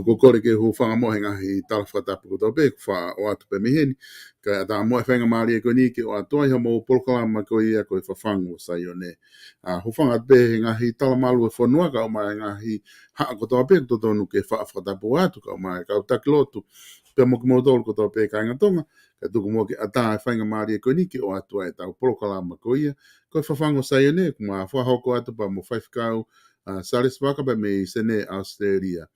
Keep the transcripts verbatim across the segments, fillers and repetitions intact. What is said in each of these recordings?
ʻOku ou kole ke u hūfanga mo e ngaahi tala fakatapu kotoa pē, ʻoku faʻa ʻoatu pē mei heni. Kae ʻatā mo e faingamālie ko eni ke ʻoatu ai hoʻomou polokalama ko ia ko e Fafangu ʻo Saione. ʻA, hūfanga atu pē he ngaahi tala malu ʻo e fonua, kae ʻumaʻā e ngaahi haʻa kotoa pē, ʻoku totonu ke faʻa fakatapu atu, kae ʻumaʻā e kau taki lotu. Pea mo kimoutolu kotoa pē kāinga Tonga, kae tuku muʻa ke ʻatā e faingamālie ko eni ke ʻoatu ai ʻetau polokalama ko ia ko e Fafangu ʻo Saione, ʻoku ma fakahoko atu pea mo Faifekau, ʻa, Sālesi Vaka pea mei Senē, ʻAositelēlia,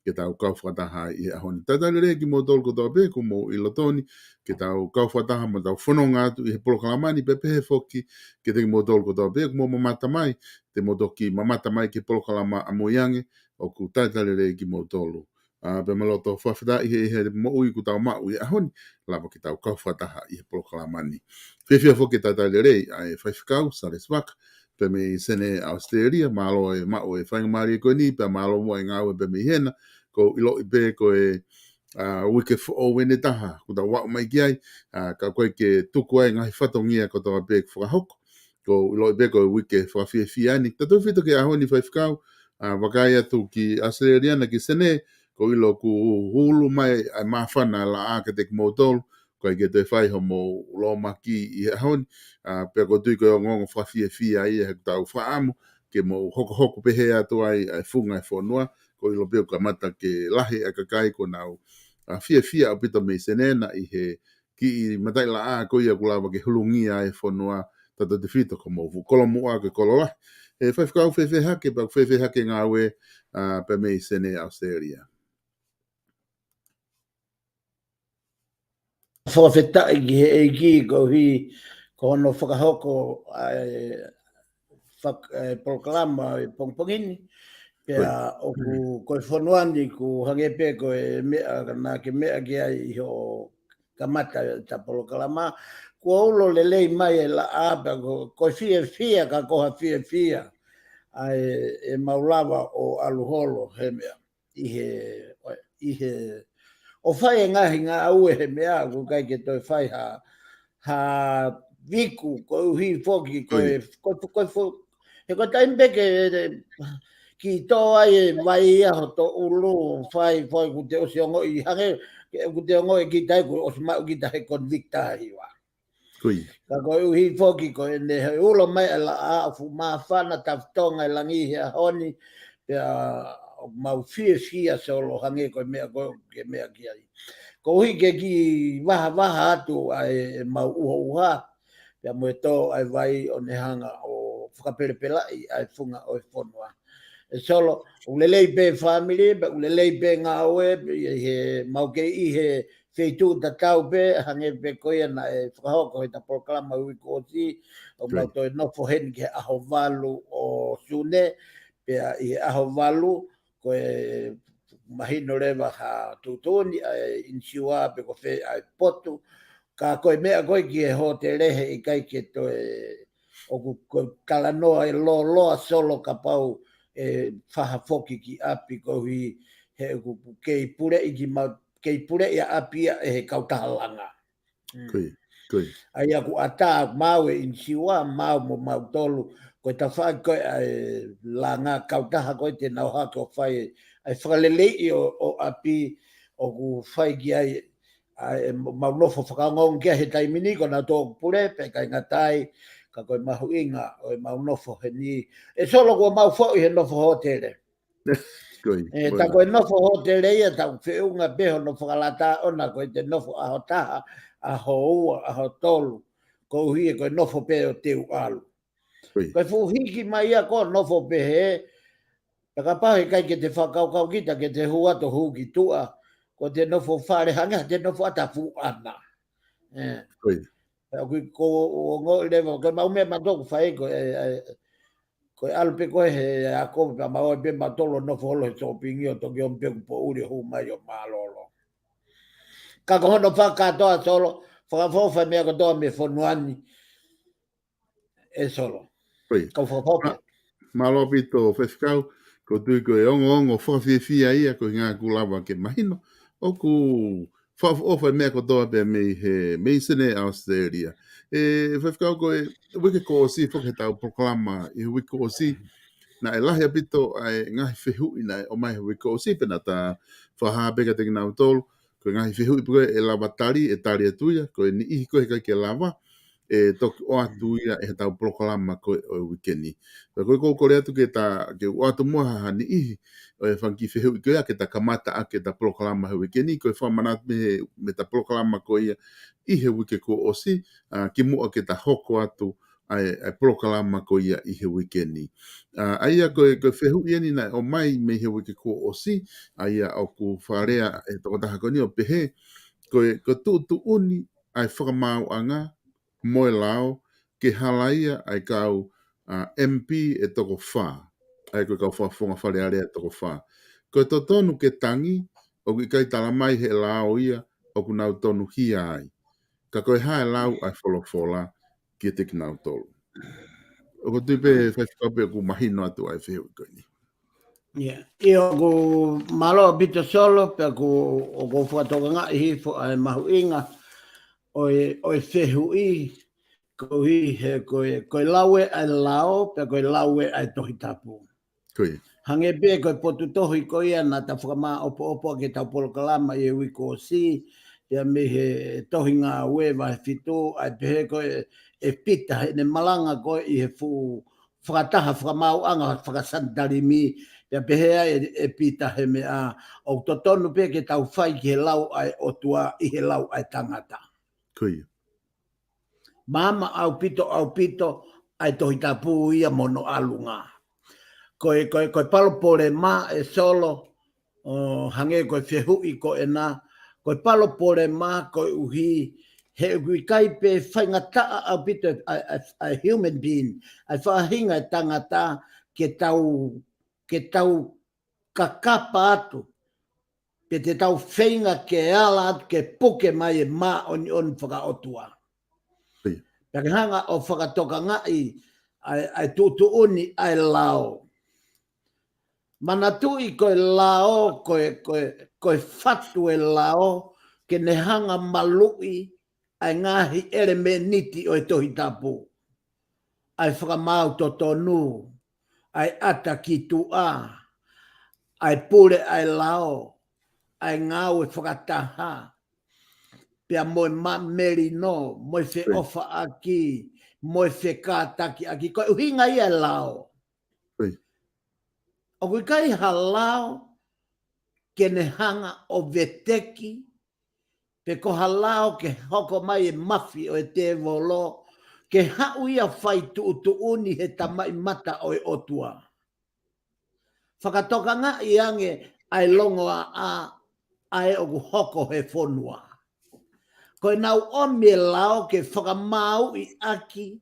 ke tau kau fakataha ai ʻi he ʻaho ni. Talitali lelei kimoutolu kotoa pē kuo mou ʻi loto ni ke tau kau fakataha mo tau fononga atu ʻi he polokalama ni, pea pehē foki kiate kimoutolu kotoa pē kuo mou mamata mai, te mou toki mamata mai ki he polokalama ʻamui ange, ʻoku talitali lelei kimoutolu. ʻA, pea mo e loto fakafetaʻi he, he moʻui kuo tau maʻu ʻi he ʻaho ni, lava ke tau kau fakataha ʻi he polokalama ni. Fiefia foki ke talitali lelei ʻa e Faifekau Sālesi Vaka pea mei Senē, ʻAositelēlia, mālō e maʻu e faingamālie ko eni, pea mālō muʻa e ngāue pea mei hena. ʻOku ou ʻiloʻi pē ko e, ʻa, uike foʻou eni ʻe taha kuo tau aʻu mai ki ai, ʻa, ka ʻoku ʻikai ke tuku ai e ngaahi fatongia kotoa pē ʻoku fakahoko. ʻOku ou ʻiloʻi pē ko e uike fakafiefia eni. Tautefito ki he ʻaho ni, Faifekau, ʻa, vakai atu ki ʻAositelēlia na ki Senē, ʻoku ou ʻilo kuo hulu mai ʻa e māfana laʻā kiate kimoutolu, ʻoku ʻikai ke toe fai hoʻomou lōmaki ʻi he ʻaho ni, ʻa, pea ʻoku ou tui ko e ongoongo fakafiefia ia he ʻoku tau fakaʻamu ke mou hokohoko pehē atu ai ʻa e funga e fonua. ʻOku ou ʻilo pē ʻoku kamata ke lahi ʻa e kakai kuo nau, ʻa, fiefia ʻaupito mei Senē na ʻi he kiʻi mataʻi laʻā ko ia kuo lava ke hulungia e fonua, tautefito ki hoʻomou fuʻu kolo muʻa ko e kolo lahi. ʻE Faifekau, fēfē hake, pea ʻoku fēfē hake e ngāue, ʻa, pea mei Senē, ʻAositelēlia? Fakafetaʻi ki he ʻEiki koeʻuhi ko hono fakahoko ʻa e fak-, ʻa e polokalama ʻi he pongipongi ni. Pea ʻoku, ko e fonua ni ʻoku hangē pē ko e meʻa ka naʻa ke meʻa ki ai ʻi hoʻo kamata ʻeta polokalama. Kuo ulo lelei mai e laʻā pea ko, ko e fiefia ka ko ha fiefia. ʻa e, ʻe mau lava ʻo ʻalu holo he meʻa. ʻI he, ʻi he, ʻo fai e ngaahi ngāue he meʻa, ʻoku ʻikai ke toe fai ha, ha viku, koeʻuhi foki, ko e, ko, ko, ko, he ko e taimi pē ke, ki tō ai e vai ia ho tō ʻulu, fai, fai ʻoku te ʻosi ongoʻi hangē, ʻoku te ongoʻi kita ai, ʻoku ʻosi maʻu kita he convict ʻa e hiva. Ka koeʻuhi foki ko ʻene he ulo mai ʻa e laʻā ʻoku māfana tafitonga e langi he ʻaho ni, pea ʻoku mau fiefia Solo hangē ko e meʻa ko ē ke meʻa ki ai. Koeʻuhi ke kiʻi vahavaha atu ʻa e mau ʻuhoʻuha, pea mo e tō ʻa e vai ʻo ne hanga ʻo fakapelepelaʻi ʻa e funga ʻo e fonua. ʻE Solo, ʻoku lelei pē fāmili, pea ʻoku lelei pē ngāue, pea ʻi he mau kei ʻi he feituʻu tatau pē, hangē pē ko ia naʻe fakahoko he ta polokalama uike kuo ʻosi, ʻoku mau toe nofo heni ki he ʻaho valu ʻo Sune, pea ʻi he ʻaho valu, ko e mahino leva ha tuʻutuʻuni ʻa e inisiua pe ko fē ʻa e potu, ka ko e meʻa ko ē ki he hōtele he ʻikai ke toe ʻoku ko e talanoa ʻe lōloa Solo kapau ʻe faha foki ki ʻapi koeʻuhi he ʻoku kei puleʻi ki mau, kei puleʻi ʻa ʻapi ia ʻe he kautaha langa. ʻA ia ʻoku ʻatā mau e inisiua, mau mo mautolu, ko e tafaʻaki ko ē ʻa e langa kautaha ko ē te nau hake ʻo fai ʻa e fakaleleiʻi ʻo, ʻo ʻapi ʻoku fai ki ai, ʻa e mau nofo fakaongoongo ki ai he taimi ni, ko nautolu ʻoku pule, pea ʻikai ngata ai, ka ko e mahuʻinga ʻo e mau nofo heni. ʻE Solo kuo mau foʻi he nofo hōtele. ʻE, ta ko e nofo hōtele ia, ta feʻunga pē hono fakalata ʻona, ko e te nofo ʻaho taha, ʻaho ua, ʻaho tolu, koeʻuhi ʻe ko e nofo pē ʻo teu ʻalu. Ko e fuʻu hiki mai ia ko nofo pehē, ta kapau he ʻikai ke te fakakaukau kita ke te hū atu hū ki tuʻa, ko te nofo fale hangē ha te nofo ʻata fuʻana. ʻE. Pea ʻoku ʻi ko ongoʻi leva, ko e mau meʻa mautolu ʻoku fai ko e, ʻe, ko e ʻalu pē ko ē he ako pea mau ō pē mautolu ʻo nofo holo he sōpingi ʻo toki ʻomi pē ʻeku poʻuli ʻo hū mai ʻo mālōlō. Ka ko hono fakakātoa Solo, fakaʻofoʻofa e meʻa kotoa mei fonua ni ʻe Solo. Kau fakaʻofoʻofa. Mālō ʻaupito Faifekau, ʻoku ou tui ko e ongoongo fakafiefia ia ko e ngaahi ʻoku lava ke mahino. ʻOku fakaʻofoʻofa e meʻa kotoa pē mei he, mei Senē ʻAositelēlia. ʻE Faifekau, ko e uike kuo ʻosi foki he tau polokalama ʻi he uike kuo ʻosi, naʻe lahi ʻaupito ʻa e ngaahi fehuʻi naʻe ʻomai he uike kuo ʻosi, pea naʻa ta fakahā pē kiate kinautolu, ko e ngaahi fehuʻi pē ko ē ʻe lava tali, ʻe tali atu ia, ko e niʻihi ko ē he ʻikai ke lava, ʻe toki ʻoatu ia ʻe he tau polokalama ko ē ʻo e uike ni. Pea ko e ʻoku ou kole atu ke ta, ke ʻoatu muʻa ha niʻihi ʻo e fanga kiʻi fehuʻi ko ia ke ta kamata ʻaki ʻeta polokalama he uike ni, ko e fakamanatu mei he, mei he ta polokalama ko ia ʻi he uike kuo ʻosi, ʻa, kimuʻa ke ta hoko atu ʻa e, ʻa e polokalama ko ia ʻi he uike ni. ʻA, ʻa ia ko e, ko e fehuʻi eni naʻe ʻomai mei he uike kuo ʻosi, ʻa ia ʻoku fakalea ʻe he tokotaha ko eni ʻo pehē, ko e, ko e tuʻutuʻuni ʻa e fakamaauʻanga mo e lao ke halaia ʻa e kau, ʻa, M P ʻe toko fā, ʻa ia ko e kau fakafofonga Fale Alea ʻe toko fā. Ko e totonu ke tangi, ʻoku ʻikai tala mai he lao ia ʻoku nau tonuhia ai. Ka ko e hā e lau ʻa e folofola kiate kinautolu. ʻOku ou tui pē Faifekau pē ʻoku mahino atu ʻa e fehuʻi ko eni. ʻIo, ʻoku mālō ʻaupito Solo, pea ʻoku, ʻoku ou fakatokangaʻi hifo ʻa e mahuʻinga ʻo e, ʻo e fehuʻi, koeʻuhi he ko e, ko e lau ē ʻa e lao, pea ko e lau ē ʻa e Tohi Tapu. Hangē pē ko e potu tohi ko ia naʻa ta fakamāʻopoʻopo ʻaki ʻetau polokalama ʻi he uike kuo ʻosi, pea mei he Tohi Ngāue vahe fitu, ʻa e pehē ko ē ʻe Pita heʻene malanga ko ē ʻi he fuʻu fakataha fakamaauʻanga fakaSanitalimi, pea pehē ai ʻe, ʻe Pita he meʻa ʻoku totonu pē ke tau fai ki he lau ʻa e ʻOtua ʻi he lau ʻa e tangata. Maama ʻaupito, ʻaupito, ʻa e Tohi Tapu ia mo hono ʻalunga. Ko e, ko e, ko e palopalema ē Solo, ʻo hangē ko e fehuʻi ko ena, ko e palopalema koeʻuhi he ʻoku ʻikai pē faingataʻa ʻaupito ʻa, ʻa, ʻa e human being, ʻa e faʻahinga ʻo e tangata ke tau, ke tau kakapa atu, pe te tau feinga ke ala atu ke puke mai e māʻoniʻoni fakaʻotua. Pea ke hanga ʻo fakatokangaʻi ʻa e, ʻa e tuʻutuʻuni ʻa e lao. Manatuʻi ko e lao, ko e, ko e, ko e fatu e lao, ke ne hanga maluʻi ʻa e ngaahi ʻelemēniti ʻo e Tohi Tapu. ʻA e fakamaau totonu, ʻa e ʻata ki tuʻa, ʻa e pule ʻa e lao, ʻa e ngāue fakataha, pea mo e ma-, melino, mo e feʻofaʻaki, mo e fekātakiʻaki, ko e ʻuhinga ia e lao. ʻOku ʻikai ha lao ke ne hanga ʻo veteki, pe ko ha lao ke hoko mai e mafi ʻo e tēvolo, ke haʻu ia fai tuʻutuʻuni he tamaʻimata ʻo e ʻOtua. Fakatokangaʻi ange ʻa e longoaʻa ʻa e ʻoku hoko he fonua. Ko e nau ʻomi e lao ke fakamāuʻi ʻaki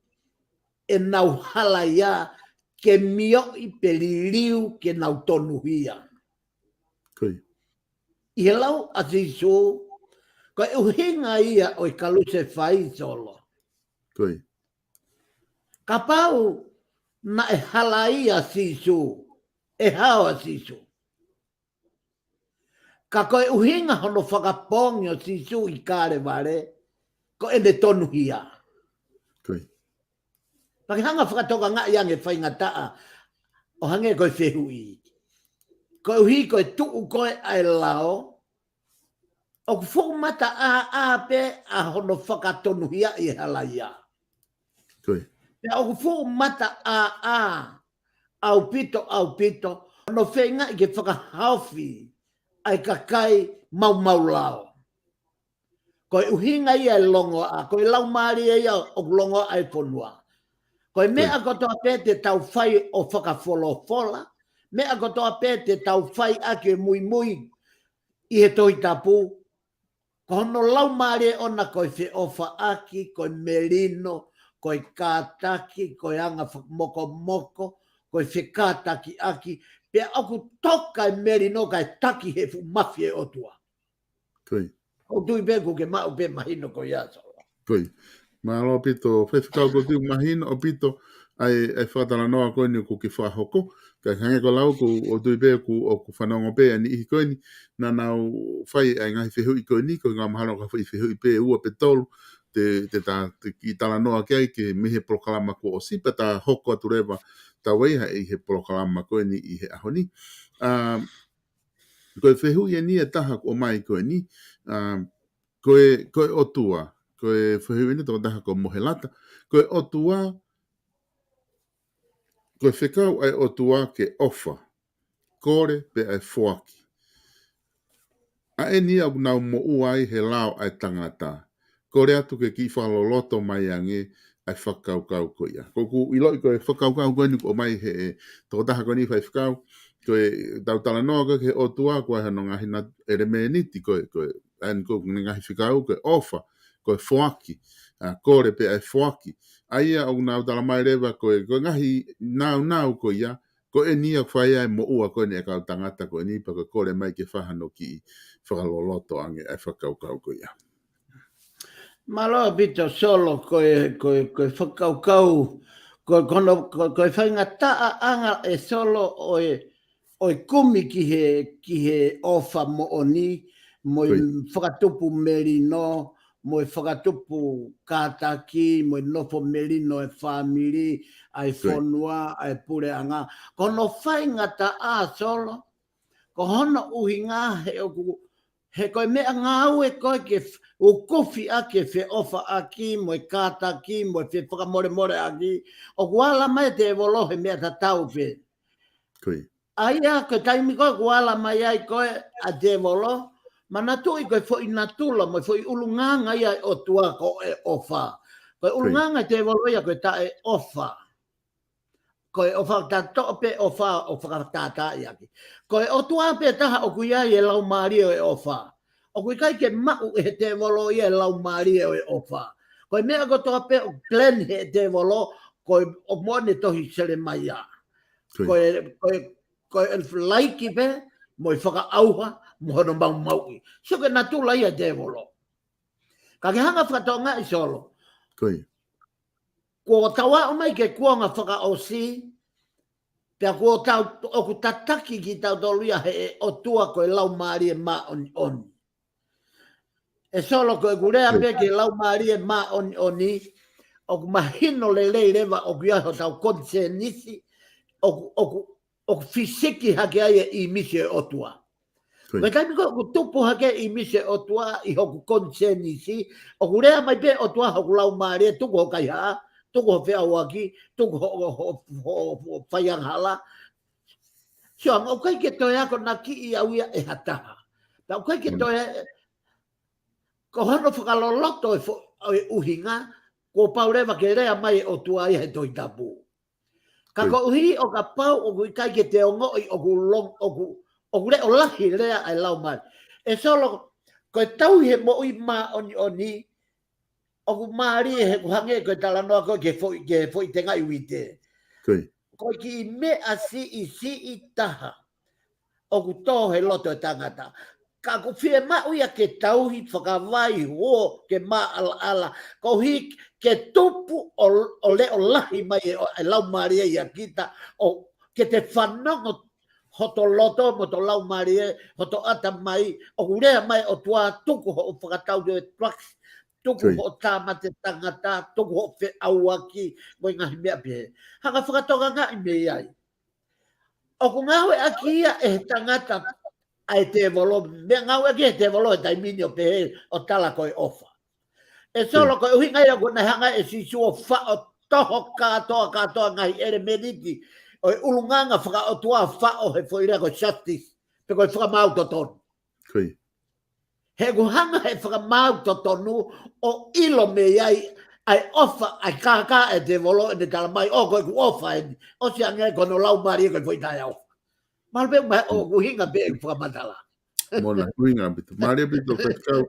e nau halaia ke mioʻi pe liliu ke nau tonuhia. ʻI he lau ʻa Sīsū, ko e ʻuhinga ia ʻo e kalusefai Solo. Kapau naʻe halaia Sīsū, ʻe hao ʻa Sīsū. Ka ko e ʻuhinga hono fakapoongi ʻo Sīsū ʻi Kalevale, ko ʻene tonuhia. Pea ke hanga fakatokangaʻi ange faingataʻa ʻo hangē ko e fehuʻi. Koeʻuhi ko e tuʻu ko ē ʻa e lao, ʻoku fuʻu mataʻāʻā pē ʻa hono fakatonuhiaʻi e halaia. Pea ʻoku fuʻu mataʻāʻā ʻaupito, ʻaupito, hono feingaʻi ke fakahaofi ʻa e kakai maumau lao. Ko e ʻuhinga ia e longoaʻa, ko e laumālie ia ʻoku longoaʻa e fonua. Ko e meʻa kotoa pē te tau fai ʻo fakafolofola, meʻa kotoa pē te tau fai ʻaki e muimui ʻi he Tohi Tapu, ko hono laumālie ʻona ko e feʻofaʻaki, ko e melino, ko e kātaki, ko e anga fakamokomoko, ko e fekātakiʻaki, pea ʻoku toka e melino kae taki he fuʻu mafi e ʻOtua. ʻOku ou tui pē kuo ke maʻu pē mahino ko ia Solo. Mālō ʻaupito, Faifekau, ʻoku ou tui mahino ʻaupito ʻa e, ʻa e fakatalanoa ko eni ʻoku ke fakahoko. Ka hangē ko e lau ʻoku ou tui pē ʻoku, ʻoku fanongo pē ʻa e niʻihi ko eni, naʻa nau fai ʻa e ngaahi fehuʻi ko eni, ko e ngaahi mahalo ka fai fehuʻi pē ua pe tolu, te, te ta, te kiʻi talanoa ki ai ke mei he polokalama kuo ʻosi pea ta hoko atu leva tau ai ha ʻi he polokalama ko eni ʻi he ʻaho ni. ʻA, ko e fehuʻi eni e taha kuo ʻomai ko eni, ʻa, ko e, ko e ʻOtua, ko e fehuʻi eni tokotaha ko Mohelata, ko e ʻOtua, ko e fekau ʻa e ʻOtua ke ʻofa, kole pea ʻe foaki. ʻA eni ʻoku nau moʻua ai he lao ʻa e tangata. Kole atu ke kiʻi fakaloloto mai ange ʻa e fakakaukau ko ia. ʻOku ou ʻiloʻi ko e fakakaukau ko eni kuo ʻomai he tokotaha ko eni Faifekau, ko e tau talanoa ko ē ki he ʻOtua, ko e hano ngaahi na ʻelemēniti ko e, ko e, ʻa eni ko e ngaahi fekau, ko e ʻofa, ko e foaki, ʻa, kole pea ʻe foaki. ʻA ia ʻoku nau talamai leva ko e, ko e ngaahi naunau ko ia, ko eni ia fai ai moʻua ko eni e kau tangata ko eni pea ko e kole mai ke fai hano kiʻi fakaloloto ange ʻa e fakakaukau ko ia. Mālō ʻaupito Solo, ko e, ko e, ko e fakakaukau, ko e, ko hono, ko e, ko e faingataʻaʻanga ē Solo ʻo e, ʻo e kumi ki he, ki he ʻofa moʻoni, mo e fakatupu melino, mo e fakatupu kātaki, mo e nofo melino e fāmili, ʻa e fonua, ʻa e puleʻanga. Ko hono faingataʻa Solo, ko hono ʻuhinga he ʻoku, he ko e meʻangāue ko ē ke f-, ʻukufi ʻaki e feʻofaʻaki, mo e kātaki, mo e fefakamolemoleʻaki, ʻoku ala mai e tēvolo he meʻa tatau pē. ʻA ia ko e taimi ko ē ʻoku ala mai ai ko ē ʻa e tēvolo, manatuʻi ko e foʻi natula mo e foʻi ʻulungaanga ia e ʻOtua ko e ʻofa. Ko e ʻulungaanga e tēvolo ia ko e taʻeʻofa. Ko e ʻofa tatoʻo pē ʻofa ʻo fakatātaaʻi ʻaki. Ko e ʻOtua pē taha ʻoku ʻi ai e laumālie ʻo e ʻofa. ʻOku ʻikai ke maʻu ʻe he tēvolo ia e laumālie ʻo e ʻofa. Ko e meʻa kotoa pē ʻoku plan he tēvolo, ko e ʻoku moʻoni e tohi Selemaia. Ko e, ko e, ko e laiki pē, mo e fakaʻauha, mo hono maumauʻi. Sio ki he natula ia e tēvolo. Ka ke hanga fakatokangaʻi Solo. Kuo tau aʻu mai ki he kuonga fakaʻosi, Pea kuo tau, ʻoku tataki kitautolu ia he ʻOtua ko e Laumālie Māʻoniʻoni. ʻE Solo, ko ʻeku lea pē ki he Laumālie Māʻoniʻoni, ʻoku mahino lelei leva ʻoku ʻi ai hotau konisēnisi, ʻoku, ʻoku, ʻoku fisiki hake ai e ʻīmisi ʻo e ʻOtua. Ko e taimi ko ē ʻoku tupu hake e ʻīmisi ʻo e ʻOtua ʻi hoku konisēnisi, ʻoku lea mai pē ʻOtua hoku laumālie, tuku hoʻo kaihaʻa, tuku hoʻo feʻauaki, tuku hoʻo, hoʻo, hoʻo, hoʻo faiangahala. Sio ange, ʻoku ʻikai ke toe akonakiʻi au ia ʻe ha taha. Pea ʻoku ʻikai ke toe, ko hono fakaloloto e fo-, e ʻuhinga, kuo pau leva ke lea mai e ʻOtua ia he Tohi Tapu. Ka koeʻuhi ʻo kapau ʻoku ʻikai ke te ongoʻi ʻoku long-, ʻoku, ʻoku leʻo lahi lea ʻa e laumālie. ʻE Solo, ko e tauhi e moʻui māʻoniʻoni, ʻoku mālie he ʻoku hangē ko e talanoa ko ē ki he foʻi, ki he foʻi tengaʻi uite. Ko e kiʻi meʻa siʻisiʻi taha ʻoku tō he loto e tangata. Ka ʻoku fiemaʻu ia ke tauhi fakavaiho ke maʻalaʻala. Koeʻuhi ke tupu ʻo, ʻo leʻo lahi mai e, e laumālie ia kita, ʻo ke te fanongo hoto loto mo hoto laumālie, hoto ʻatamai, ʻoku lea mai ʻOtua tuku hoʻo fakatau e drugs, tuku hoʻo tāmate tangata, tuku hoʻo feʻauaki, mo e ngaahi meʻa pehē. Hanga fakatokangaʻi mei ai. ʻOku ngāueʻaki ia ʻe he tangata ʻa e tēvolo, meʻa ngāueʻaki ʻe he tēvolo he taimi ni ʻo pehē ʻo tala ko e ʻofa. ʻE Solo, ko e ʻuhinga ia ʻoku ne hanga ʻe Sīsū ʻo faʻo toho kātoa, kātoa ngaahi ʻelemēniti ʻo e ʻulungaanga fakaʻotua, faʻo he foʻi lea ko e justice, pe ko e fakamaau totonu. He ʻoku hanga he fakamaau totonu ʻo ʻilo mei ai ʻa e ʻofa, ʻa e kākā ʻa e tēvolo ʻene tala mai, ʻo ko ʻeku ʻofa eni. ʻOsi ange ko hono laumālie ko e foʻi taʻeʻofa. Mahalo pē ʻoku mahuʻinga pē ʻeku fakamatala. Mālie ʻaupito. Mālie ʻaupito, faifekau.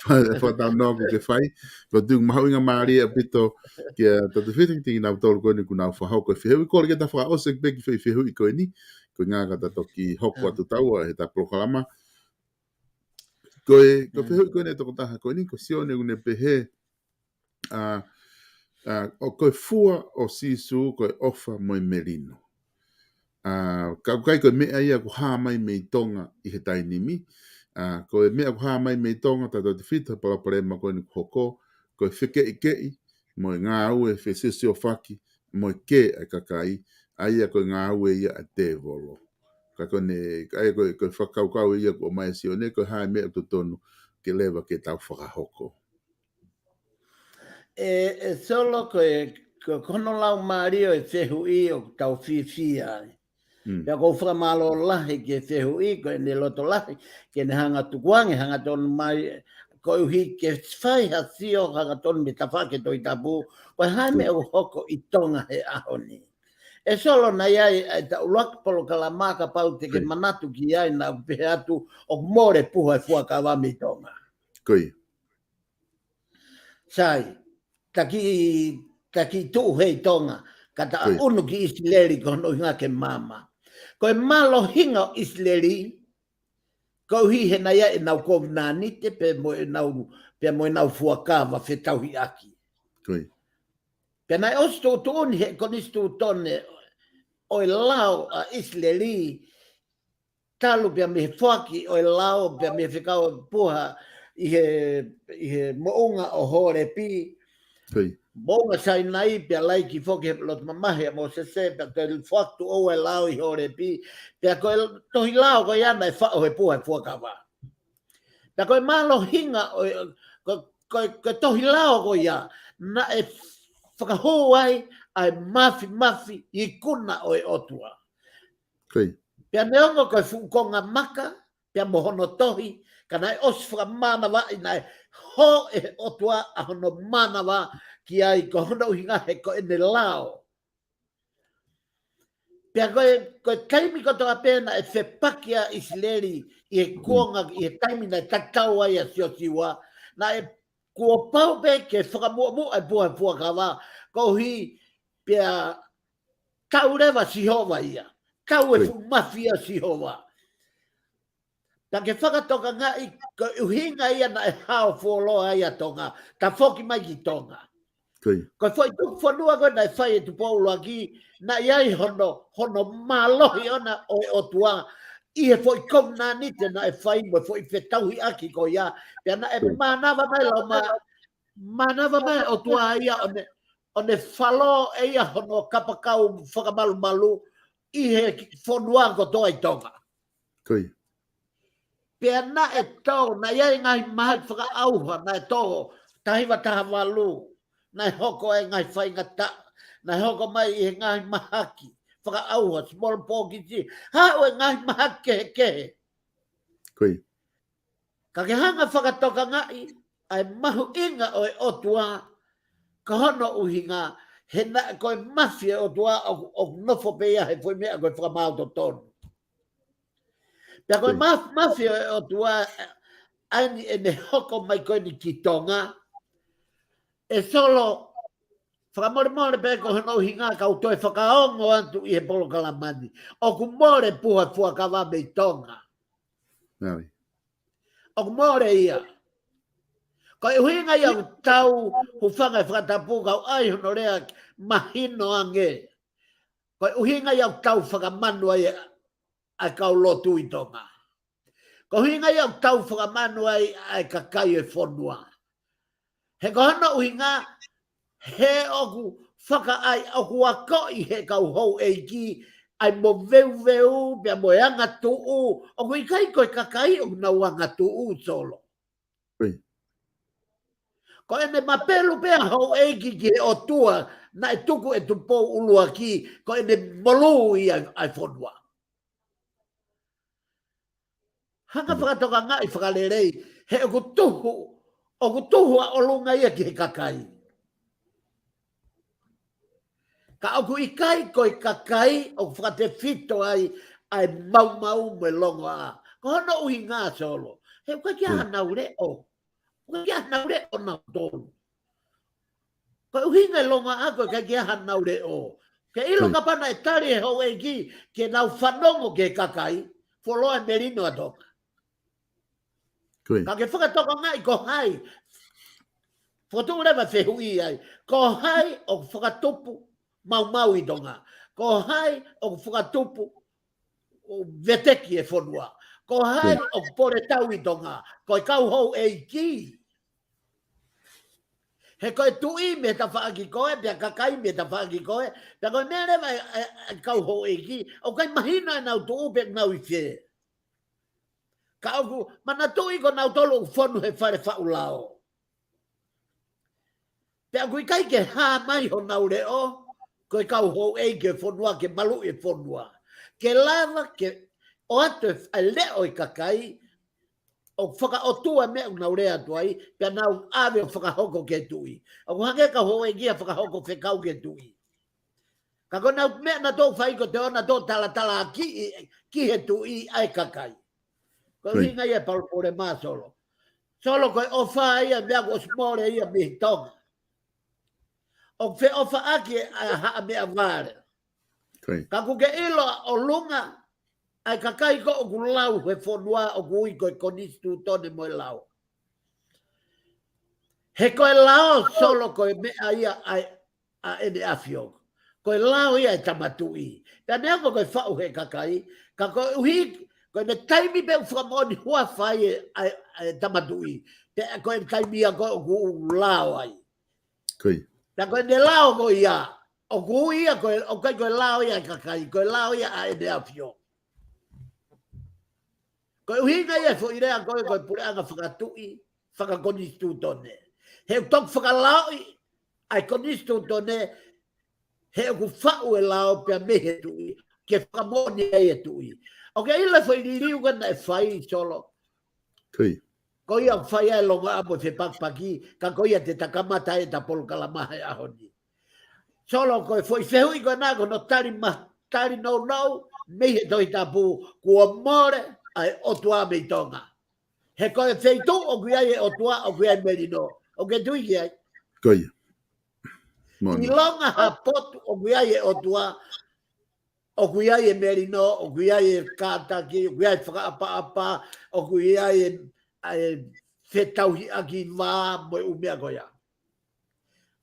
Fa-, fa-, talanoa ʻoku ke fai. Ko e tuʻunga mahuʻinga mālie ʻaupito kia tautefito kinautolu ko eni kuo nau fakahoko e fehuʻi. Kole ke ta fakaʻosi pē ki he fehuʻi ko eni. Ko e ʻuhinga ka ta toki hoko atu taua he ta polokalama. Ko e, ko e fehuʻi ko eni tokotaha ko eni, ko Sione ʻoku ne pehē, ʻa, ʻa, ʻo ko e fua ʻo Sīsū, ko e ʻofa mo e melino. ʻA, ka ʻoku ʻikai ko e meʻa ia ʻoku hā mai mei Tonga ʻi he taimi ni. ʻA, ko e meʻa ʻoku hā mai mei Tonga, tautefito he palopalema ko eni kuo hoko, ko e fekeʻikeʻi, mo e ngāue fesiosiofaki, mo e kē ʻa e kakai, ʻa ia ko e ngāue ia ʻa e tēvolo. Ka ko eni, ʻa ia ko e, ko e fakakaukau ia ʻoku ʻomai ʻe Sione, ko e hā e meʻa ʻoku totonu ke leva ke tau fakahoko. ʻE, ʻe Solo, ko e, ko, ko hono laumālie ʻo e fehuʻi ʻoku tau fiefia ai. Pea ʻoku ou fakamālō lahi ki he fehuʻi, ko ʻene loto lahi, ke ne hanga tukuange, hanga tonu mai, koeʻuhi ke fai ha sio, hanga tonu mei he tafaʻaki ʻo e Tohi Tapu, ko e hā e meʻa ʻoku hoko ʻi Tonga he ʻaho ni. ʻE Solo, naʻe ʻi ai ʻa e ta ʻuluaki polokalama, kapau te ke manatu ki ai, naʻa ku pehē atu ʻoku mole puha e fuakava mei Tonga. Sai, ta kiʻi, ta kiʻi tuʻu hei Tonga, ka ta ʻunu ki ʻIsileli ko hono ʻuhinga ke maama. Ko e mālohinga ʻo ʻIsileli, koeʻuhi he naʻe ʻi ai ʻenau kovinānite pea mo ʻenau, pea mo ʻenau fuakava fetauhiʻaki. Pea naʻe ʻosi tuʻutuʻuni he konisitūtone ʻo e lao ʻa ʻIsileli, talu pea mei he foaki ʻo e lao, pea mei he fekau puha ʻi he, ʻi he moʻunga ʻo Hōlepi. Moʻunga Sainai, pea laiki foki he loto mamahi ʻa Mōsese, pea toe foaki tuʻo ua e lao ʻi Hōlepi. Pea ko e tohi lao ko ia naʻe faʻo he puha e fuakava. Pea ko e mālohinga ʻo e, ko, ko, ko e tohi lao ko ia, naʻe fakahū ai ʻa e mafimafi ikuna ʻo e ʻOtua. Pea neongo ko e fuʻu konga maka, pea mo hono tohi, ka naʻe ʻosi fakamānavaʻi, naʻe hō ʻe he ʻOtua ʻa hono mānava ki ai, ko hono ʻuhinga he ko ʻene lao. Pea ko e, ko e taimi kotoa pē naʻe fepaki ai ʻIsileli ʻi he kuonga, ʻi he taimi naʻe tatau ai ʻa Siosiua, naʻe kuo pau pē ke fakamuʻomuʻa e puha e fuakava, koeʻuhi pea tau leva Sihova ia. Tau e fuʻu mafi ʻa Sihova. Ta ke fakatokangaʻi ko e ʻuhinga ia naʻe hao fuoloa ai ʻa Tonga. Ta foki mai ki Tonga. Ko e foʻi tuku fonua ko ē naʻe fai ʻe Tupou ʻUluaki, naʻe ʻi ai hono, hono mālohi ʻona ʻo e ʻOtua, ʻi he foʻi kovinānite naʻe fai mo e foʻi fetauhiʻaki ko ia, pea naʻe mānava mai lau ma, mānava mai ʻOtua ia ʻo ne, ʻo ne falo ʻe ia hono kapakau fakamalumalu ʻi he fonua kotoa ʻi Tonga. Pea naʻe tō, naʻe ʻi ai e ngaahi mahaki fakaʻauha, naʻe tō, taha hiva taha valu, naʻe hoko e ngaahi faingataʻa, naʻe hoko mai ʻi he ngaahi mahaki fakaʻauha, smallpox, haʻu e ngaahi mahaki kehekehe. Ka ke hanga fakatokangaʻi ʻa e mahuʻinga ʻo e ʻOtua, ka hono ʻuhinga, he naʻe ko e mafi ʻo e ʻOtua ʻoku, ʻoku nofo pē ia he foʻi meʻa ko e fakamaau totonu. Pea ko e maf-, mafi ʻo e ʻOtua, ʻa eni ʻene hoko mai ko eni ki Tonga, ʻe Solo, fakamolemole pē ko hono ʻuhinga ka u toe fakaongo atu ʻi he polokalama ni. ʻOku mole puha fuakava mei Tonga. ʻOku mole ia. Ko e ʻuhinga ia ʻoku tau hūfanga he fakatapu ka u ʻai hono lea mahino ange. Ko e ʻuhinga ia ʻoku tau fakamanu ai ʻa e kau lotu ʻi Tonga. Ko e ʻuhinga ia ʻoku tau fakamanu ai ʻa e kakai e fonua. He ko hono ʻuhinga, he ʻoku fakaʻai, ʻoku akoʻi he kau houʻeiki, ʻa e moveuveu, pea mo e angatuʻu, ʻoku ʻikai ko e kakai ʻoku nau angatuʻu Solo. Ko ʻene mapelu pē ʻa houʻeiki ki he ʻOtua, naʻe tuku ʻe Tupou ʻUluaki, ko ʻene molū ia ʻa e fonua. Hanga fakatokangaʻi fakalelei, he ʻoku tuhu, ʻoku tuhu ʻa ʻolunga ia ki he kakai. Ka ʻoku ʻikai ko e kakai, ʻoku fakatefito ai, ʻa e maumau mo e longoaʻa. Ko hono ʻuhinga Solo. He ʻoku ʻikai ke ʻi ai hanau leʻo. ʻOku ʻikai ke ʻi ai hanau leʻo nautolu. Ko e ʻuhinga e longoaʻa ko e ʻikai ke ʻi ai hanau leʻo. Ke ʻilo kapau naʻe tali e houʻeiki, ke nau fanongo ki he kakai, fuoloa e melino ʻa Tonga. Ka ke fakatokangaʻi ko hai. Fokotuʻu leva fehuʻi ai. Ko hai ʻoku fakatupu maumau ʻi Tonga. Ko hai ʻoku fakatupu ʻo veteki e fonua. Ko hai ʻoku pole tau ʻi Tonga. Ko e kau houʻeiki. He ko e tuʻi mei he tafaʻaki ko ē, pea kakai mei he tafaʻaki ko ē, pea ko e meʻa leva e, e, e kau houʻeiki, ʻoku ʻikai mahino ʻenau tuʻu pe ʻenau ʻi fē. Ka ʻoku manatuʻi ko nautolu ʻoku fonu he fale faʻu lao. Pea ʻoku ʻikai ke hā mai honau leʻo, ko e kau houʻeiki e fonua ke maluʻi e fonua. Ke lava ke ʻoatu e leʻo e kakai, ʻo fakaʻotua e meʻa ʻoku nau lea atu ai, pea nau ʻave ʻo fakahoko ki he tuʻi. ʻOku hangē kau houʻeiki ʻa fakahoko fekau ki he tuʻi. Ka ko ʻenau meʻa nautolu fai ko e ʻoua nautolu talatalaaki ki he tuʻi ʻa e kakai. Ko e ʻuhinga ia e palopalema Solo. Solo ko e ʻofa ia meʻa kuo ʻosi mole ia mei Tonga. ʻOku feʻofaʻaki ʻa e haʻa meʻavale. Ka ʻoku ke ʻilo ʻa ʻolunga, ʻa e kakai ko ē ʻoku lau he fonua ʻoku ui ko e konisitūtone mo e lao. He ko e lao Solo ko e meʻa ia ʻa e, ʻa ʻEne ʻAfio. Ko e lao ia e Tama Tuʻi. Pea neongo ko e faʻu he kakai, ka koeʻuhi, ko ʻene taimi pē ʻoku fakamoʻoni huafa ai e, ʻa e, ʻa e Tama Tuʻi. Pea ko e taimi ia ko ē ʻoku lao ai. Pea ko ʻene lao ko ia, ʻoku ui ia ko e, ʻoku ʻikai ko e lao ia e kakai, ko e lao ia ʻa ʻEne ʻAfio. Ko e ʻuhinga ia e foʻi lea ko ē, ko e puleʻanga fakatuʻi, fakakonisitūtone. He ʻoku toki fakalaoʻi ʻa e konisitūtone, he ʻoku faʻu e lao pea mei he tuʻi, ke fakamoʻoni ai e tuʻi. ʻOku ke ʻilo e foʻi liliu ko ē naʻe fai Solo. Ko ia ʻoku fai ai e longoaʻa mo e fepakipaki, ka ko ia te ta kamata ai ʻeta polokalama he ʻaho ni. Solo ko e foʻi fehuʻi ko ena ko hono tali ma-, tali nounou, mei he Tohi Tapu, kuo mole ʻa e ʻOtua mei Tonga. He ko e feituʻu ʻoku ʻi ai e ʻOtua, ʻoku ʻi ai e melino. ʻOku ke tui ki ai? ʻIlonga ha potu ʻoku ʻi ai e ʻOtua, ʻoku ʻi ai e melino, ʻoku ʻi ai e kātaki, ʻoku ʻi ai e fakaʻapaʻapa, ʻoku ʻi ai e, ʻa e fetauhiʻaki vā mo e ʻū meʻa ko ia.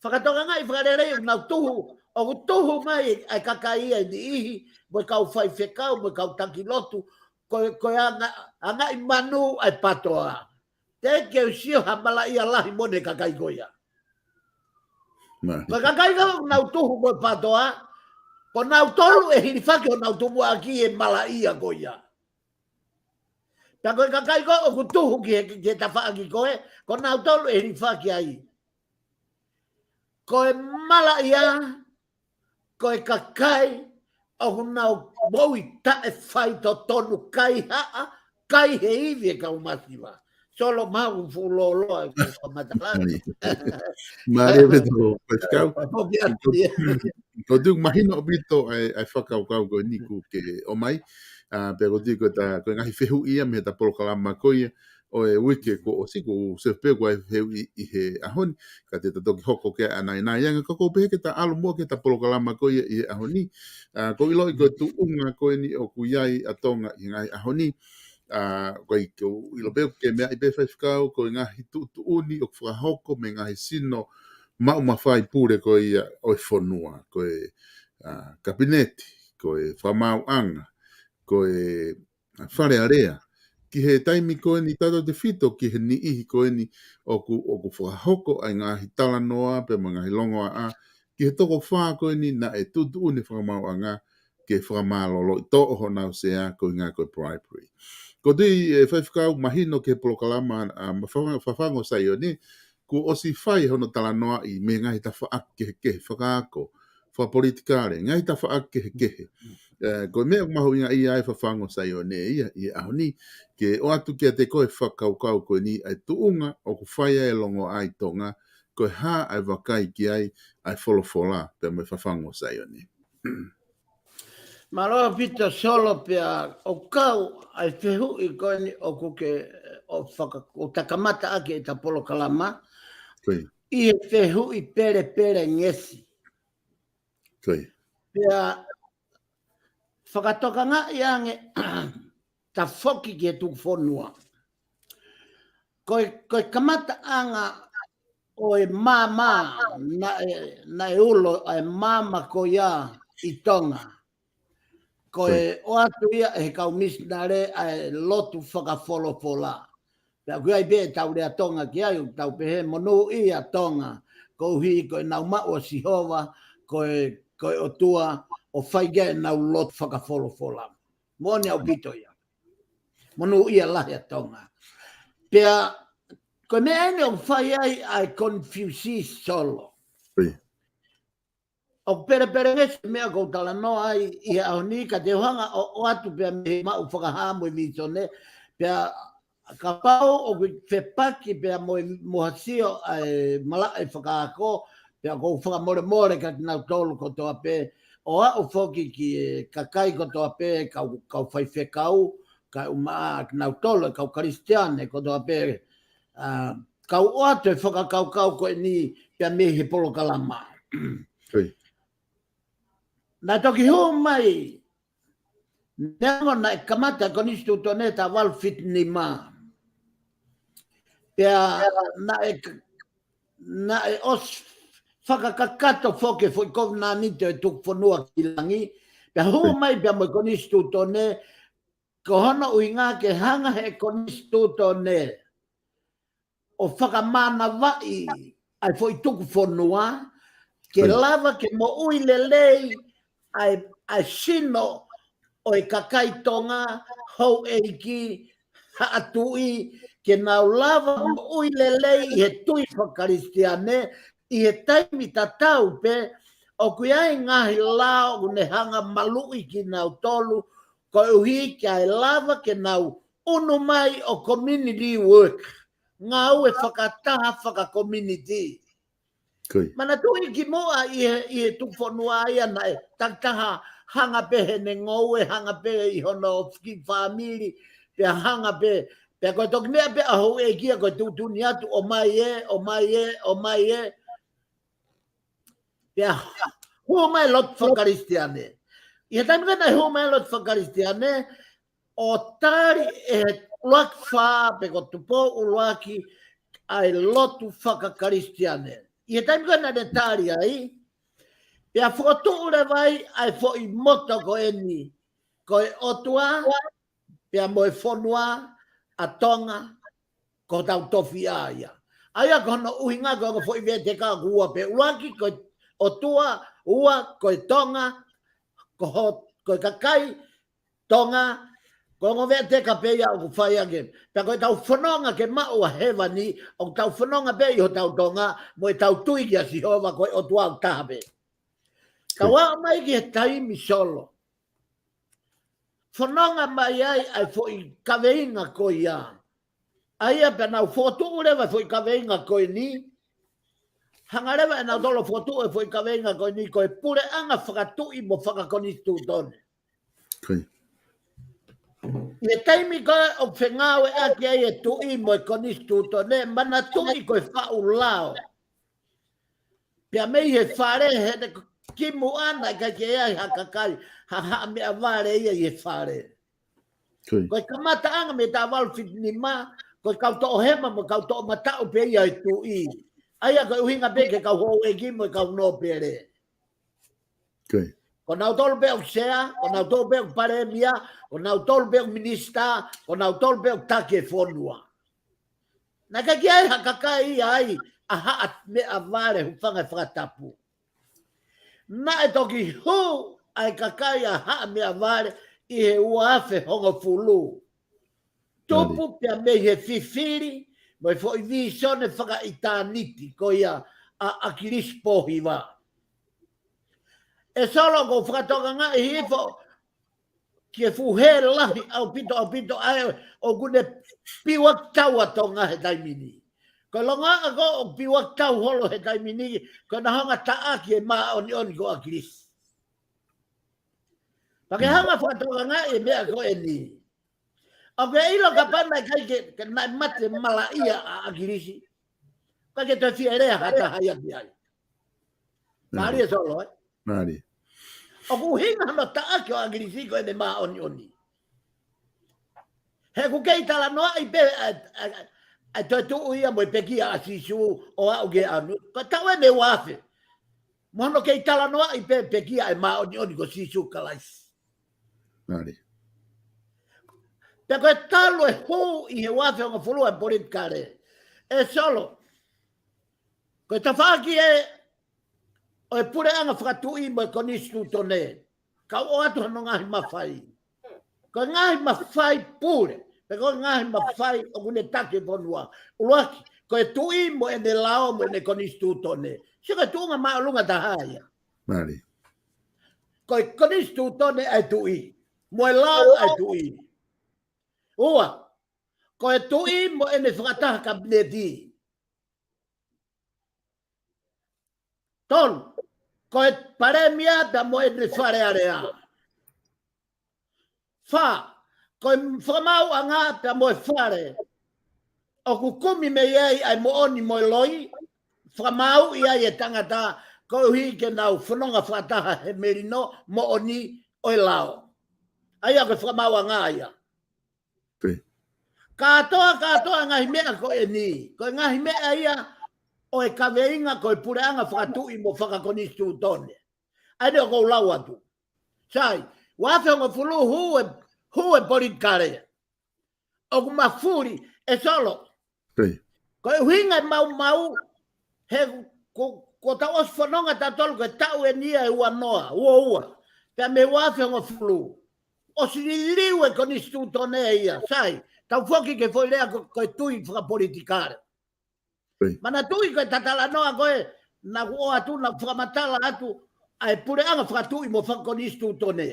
Fakatokangaʻi fakalelei ʻoku nau tuhu, ʻoku tuhu mai ʻa e kakai ia ʻe niʻihi, mo e kau faifekau, mo e kau taki lotu, ko e, ko e anga, angaʻi manu ʻa e pātoa. Te ke u sio ha malaʻia lahi mo e kakai ko ia. Ko e kakai ko ē ʻoku nau tuhu mo e pātoa, ko nautolu ʻe hilifaki honau tumuʻaki ʻe malaʻia ko ia. Pea ko e kakai ko ē ʻoku tuhu ki he, ki he tafaʻaki ko ē, ko nautolu ʻe hilifaki ai. Ko e malaʻia, ko e kakai ʻoku nau moʻui taʻe faitotonu, kaihaʻa, kai he ivi e kau masiva. Solo mau fuʻu lōloa e kau matala. Mālie. Mālie ʻaupito, Faifekau. Ko e tuʻu mahino ʻaupito ʻa e, ʻa e fakakaukau ko eni ʻoku ke ʻomai. ʻA, pea ko e tuʻu ko e ta, ko e ngaahi fehuʻi ia mei he ta polokalama ko ia ʻo e uike kuo ʻosi, kuo u sio pē ʻoku ʻi ai e fehuʻi ʻi he ʻaho ni, ka te ta toki hoko ki ai ʻanai nai anga, ka ʻoku ou pehē ke ta ʻalu muʻa ki he ta polokalama ko ia ʻi he ʻaho ni. ʻA, ʻoku ou ʻiloʻi ko e tuʻunga ko eni ʻoku ʻi ai ʻa Tonga ʻi he ngaahi ʻaho ni. ʻA, ʻoku ʻikai ke u ʻilo pē ʻoku ke meaʻi pē Faifekau, ko e ngaahi tuʻutuʻuni ʻoku fakahoko mei he ngaahi sino maʻu mafai pule ko ia ʻo e fonua, ko e, ʻa, kapineti, ko e fakamaauʻanga, ko e, ʻa, Fale Alea. Ki he taimi ko eni tautautefito ki he niʻihi ko eni ʻoku, ʻoku fakahoko ʻa e ngaahi talanoa pea mo e ngaahi longoaʻa, ki he toko fā ko eni naʻe tuʻutuʻuni fakamaauʻanga ke fakamālōlōʻi toʻo honau sea koeʻuhi ko e bribery. Ko e tuʻu ē Faifekau mahino ki he polokalama, ʻa, ma fa-, Fafangu ʻo Saione, kuo ʻosi fai hono talanoaʻi mei he ngaahi tafaʻaki kehekehe fakaako, fakapolitikale, ngaahi tafaʻaki kehekehe. ʻE, ko e meʻa ʻoku mahuʻinga ia ʻa e Fafangu ʻo Saione ia ʻi he ʻaho ni, ke ʻoatu kiate koe e fakakaukau ko eni ʻa e tuʻunga ʻoku fai ai e longoaʻa ʻi Tonga, ko e hā ʻa e vakai ki ai ʻa e folofola pea mo e Fafangu ʻo Saione. Mālō ʻaupito Solo pea ʻoku kau ʻa e fehuʻi ko eni ʻoku ke, ʻo faka-, ʻo ta kamata ʻaki ʻeta polokalama. Ko ia. ʻI he fehuʻi pelepelengesi. Ko ia. Pea fakatokangaʻi ange ta foki ki he tuku fonua. Ko e, ko e kamataʻanga ʻo e maama naʻe, naʻe ulo ʻa e maama ko ia ʻi Tonga. Ko e ʻoatu ia ʻe he kau misinale ʻa e lotu fakafolofola. Pea ʻoku ʻi ai pē ʻetau lea Tonga ki ai, ʻoku tau pehē monūʻia Tonga, koeʻuhi ko ʻenau maʻu ʻa Sihova ko e, ko e ʻOtua ʻo fai ki ai ʻenau lotu fakafolofola. Moʻoni ʻaupito ia. Monūʻia lahi ʻa Tonga. Pea, ko e meʻa eni ʻoku fai ai ʻa e confusion Solo. ʻOku pelepelengesi e meʻa ʻoku ou talanoa ai ʻi he ʻaho ni ka te u hanga ʻo, ʻoatu pea mei he maʻu fakahā mo e vīsone. Pea kapau ʻoku fepaki pea mo e, mo ha sio ʻa e malaʻe fakaako, pea ʻoku ou fakamolemole kia kinautolu kotoa pē, ʻo aʻu foki ki he kakai kotoa pē, kau, kau faifekau, kau maʻa kinautolu, kau Kalisitiane kotoa pē, ʻa, kau ʻoatu e fakakaukau ko eni pea mei he polokalama. Naʻe toki hū mai, neongo naʻe kamata e konisitūtone taʻu valu fitu nima. Pea naʻe, naʻe ʻosi fakakakato foki e foʻi kovinānite ʻo e tuku fonua ki langi. Pea hū mai pea mo e konisitūtone, ko hono ʻuhinga ke hanga he konisitūtone ʻo fakamānavaʻi ʻa e foʻi tuku fonua, ke lava ke moʻui lelei ʻa e, ʻa e sino ʻo e kakai Tonga, houʻeiki, haʻa tuʻi, ke nau lava moʻui lelei ʻi he tui fakakalisitiane, ʻi he taimi tatau pē, ʻoku ʻi ai ngaahi lao ʻoku ne hanga maluʻi kinautolu, koeʻuhi ke ʻai lava ke nau ʻunu mai ʻo community work, ngāue fakataha fakakominiti. Manatuʻi kimuʻa ʻi he, ʻi he tuku fonua ia naʻe takitaha hanga pē heʻene ngoue, hanga pē ʻi hono kiʻi fāmili, pea hanga pē, pea ko e toki meʻa pē ʻa houʻeiki ia ko e tuʻutuʻuni atu, ʻomai ē, ʻomai ē, ʻomai ē. Pea hū mai lotu fakakalisitiane. ʻI he taimi ko ē naʻe hū mai lotu fakakalisitiane, ʻo tali ʻe he ʻUluaki Fā pe ko Tupou ʻUluaki ʻa e lotu fakakalisitiane. ʻI he taimi ko ē naʻá ne tali ai, pea fokotuʻu leva ai ʻa e foʻi moto ko eni, ko e ʻOtua, pea mo e fonua ʻa Tonga, ko hotau tofiʻa ia. ʻA ia ko hono ʻuhinga ko e ongo foʻi veʻeteka ʻoku ua pē, ʻuluaki ko e ʻOtua, ua ko e Tonga, ko ho, ko e kakai Tonga, ko e ongo veʻeteka pē ia ʻoku fai ange. Pea ko ʻetau fononga ke maʻu ʻa hēvani, ʻoku tau fononga pē ʻi hotau Tonga, mo ʻetau tui kia Sihova ko e ʻOtua ʻoku taha pē. Kau aʻu mai ki he taimi Solo. Fononga mai ai ʻa e foʻi kaveinga ko ia. ʻA ia pea nau fokotuʻu leva e foʻi kaveinga ko eni. Hanga leva ʻe nautolu ʻo fokotuʻu e foʻi kaveinga ko eni ko e puleʻanga fakatuʻi mo fakakonisitūtone. ʻI he taimi ko ē ʻoku fengāueʻaki ai e tuʻi mo e konisitūtone, manatuʻi ko e faʻu lao. Pea mei he fale he ne kimuʻa naʻe ʻikai ke ʻi ai ha kakai, ha haʻa meʻavale ia ʻi he fale. Ko e kamataʻanga mei he taʻu valu fitu nima, ko e kau toʻohema mo e kau toʻomataʻu pē ia e tuʻi. ʻA ia ko e ʻuhinga pē ki he kau houʻeiki mo e kau nōpele. Ko nautolu pē ʻoku sea, ko nautolu pē ʻoku palēmia, ko nautolu pē ʻoku minisitā, ko nautolu pē ʻoku taki e fonua. Naʻe ʻikai ke ʻi ai ha kakai ia ai ʻa haʻa meʻavale, hūfanga he fakatapu. Naʻe toki hū ʻa e kakai ʻa haʻa meʻavale ʻi he ua afe hongofulu. Tupu pea mei he fifili mo e foʻi vīsone fakaʻitāniti ko ia ʻa ʻAkilisi Pōhiva. ʻE Solo, ʻoku ou fakatokangaʻi hifo ki he fuʻu hē lahi ʻaupito, ʻaupito ʻa ē ʻoku ne piuakitau ʻa Tonga he taimi ni. Ko e longoaʻa ko ē ʻoku piuakitau holo he taimi ni, ko ʻena hanga ʻo taʻaki e māʻoniʻoni ko ʻAkilisi. Pea ke hanga ʻo fakatokangaʻi e meʻa ko eni. ʻOku ke ʻilo kapau naʻe ʻikai ke, ke naʻe mate malaʻia ʻa ʻAkilisi, ʻikai ke toe fie lea ha taha ia ki ai. Mālie, Solo, ē? Mālie. ʻOku ʻuhinga hono taʻaki ʻo ʻAkilisi ko ʻene māʻoniʻoni. He ʻoku kei talanoaʻi pē ʻa e, ʻa e, ʻa e toetuʻu ia mo e pekia ʻa Sīsū ʻo aʻu ki he ʻaho ni. Ko e taʻu eni ʻe ua afe. Mo hono kei talanoaʻi pē pekia e māʻoniʻoni ko Sīsū Kalaisi. Pea ko e talu e hū ʻi he ua afe hongofulu ʻa e politikale, ʻe Solo, ko e tafaʻaki ē ʻo e puleʻanga fakatuʻi mo e konisitūtone, kau ʻoatu hono ngaahi mafai. Ko e ngaahi mafai pule, pe ko e ngaahi mafai ʻoku ne taki e fonua. ʻUluaki, ko e tuʻi mo ʻene lao mo ʻene konisitūtone. Sio ko e tuʻunga māʻolunga taha ia. Ko e konisitūtone ʻa e tuʻi, mo e lao ʻa e tuʻi. Ua, ko e tuʻi mo ʻene fakataha kapineti. Tolu, ko e palēmia pea mo ʻene Fale Alea. Fā, ko e fakamaauʻanga pea mo e fale ʻoku kumi mei ai ʻa e moʻoni mo e loi, fakamaauʻi ai e tangata koeʻuhi ke nau fononga fakataha he melino moʻoni ʻo e lao. ʻA ia ko e fakamaauʻanga ia. Kātoa, kātoa e ngaahi meʻa ko eni, ko e ngaahi meʻa ia ʻo e kaveinga ko e puleʻanga fakatuʻi mo fakakonisitūtone. ʻA eni ʻoku ou lau atu. Sai, ua afe hongofulu hū e, hū e politikale. ʻOku mafuli, ʻe Solo. Ko e ʻuhinga e maumau, he ko, ko tau ʻosi fononga tautolu ko e taʻu eni ia ʻe ua noa, ua ua. Pea mei he ua afe hongofulu. ʻOsi liliu e konisitūtone ia, sai. Tau foki ki he foʻi lea ko, ko e tui fakapolitikale. Manatuʻi ko e talanoa ko ē naʻá ku ʻoatu, naʻá ku fakamatala atu ʻa e puleʻanga fakatuʻi mo fakakonisitūtone.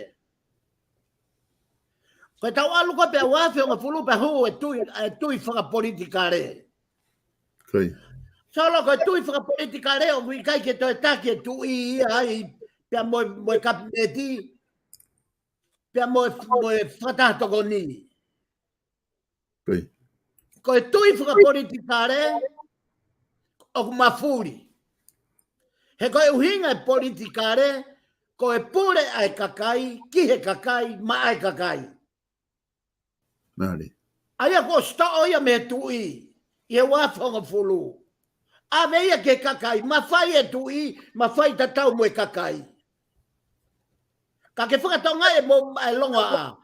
Ko e tau ʻalu ko ē pea ua afe hongofulu pea hū e tui, e tui fakapolitikale. Solo, ko e tui fakapolitikale ʻoku ʻikai ke toe taki e tuʻi ia ai, pea mo, mo e kapineti, pea mo, mo e fakataha tokoni. Ko e tui fakapolitikale ʻoku mafuli. He ko e ʻuhinga e politikale, ko e pule ʻa e kakai, ki he kakai, maʻa e kakai. ʻA ia kuo ʻosi toʻo ia mei he tuʻi, ʻi he ua afe hongofulu. ʻave ia ki he kakai, mafai e tuʻi, mafai tatau mo e kakai. Ka ke fakatokangaʻi e mo e longoaʻa.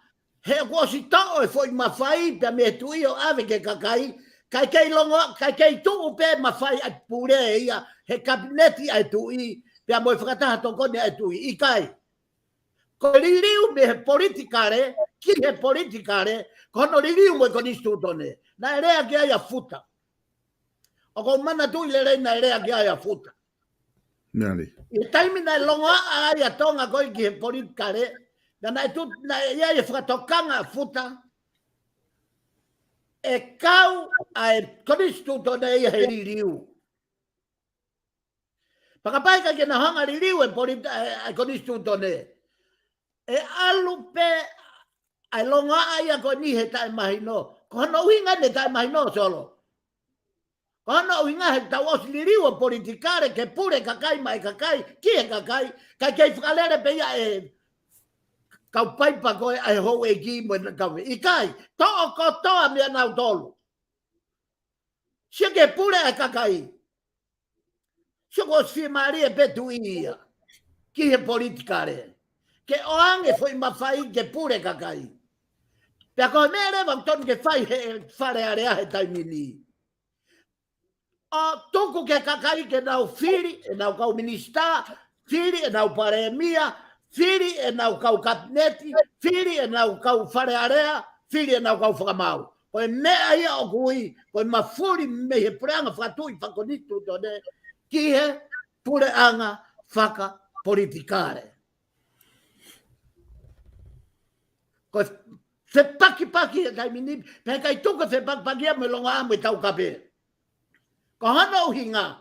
He kuo ʻosi toʻo e foʻi mafai pea mei he tuʻi ʻo ʻave ki he kakai, kae kei longoaʻa, kae kei tuʻu pē mafai ʻa e pule ia he kapineti ʻa e tuʻi, pea mo e fakataha tokoni ʻa e tuʻi. ʻIkai. Ko e liliu mei he politikale ki he politikale, ko hono liliu mo e konisitūtone. Naʻe lea ki ai ʻa Futa. ʻOku ou manatuʻi lelei naʻe lea ki ai ʻa Futa. Nali. ʻI he taimi naʻe longoaʻa ai ʻa Tonga ko ē ki he politikale, naʻe, naʻe tu, naʻe ʻi ai e fakatokanga ʻa Futa, ʻe kau ʻa e konisitūtone ia he liliu. Pakapai ka ke na hanga liliu e politi-, ʻa e, ʻa e konisitūtone. ʻE ʻalu pē ʻa e longoaʻa ia ko eni he taʻemahino. Ko hono ʻuhinga ʻene taʻemahino, Solo. Ko hono ʻuhinga he tau ʻosi liliu ʻa e politikale ke pule kakai maʻa e kakai, ki he kakai, kae kei fakalele pē ia ʻe he kau paipa ko ē ʻa e houʻeiki mo e kau ʻikai, toʻo kotoa meia nautolu. Sio ki he pule ʻa e kakai. Sio ko e fiemālie pē tuʻi ia ki he politikale. Ke ʻoange foʻi mafai ke pule kakai. Pea ko e meʻa leva ʻoku totonu ke fai he Fale Alea he taimi ni. ʻO tuku ki he kakai ke nau fili ʻenau kau minisitā, fili ʻenau palēmia, fili ʻenau kau kapineti, fili ʻenau kau Fale Alea, fili ʻenau kau fakamaau. Ko e meʻa ia ʻoku ui ko e mafuli mei he puleʻanga fakatuʻi fakakonisitūtone ki he puleʻanga fakapolitikale. Ko e fepakipaki he taimi ni, pea ʻikai tuku e fepakipaki ia mo e longoaʻa mo e taukape. Ko hono ʻuhinga,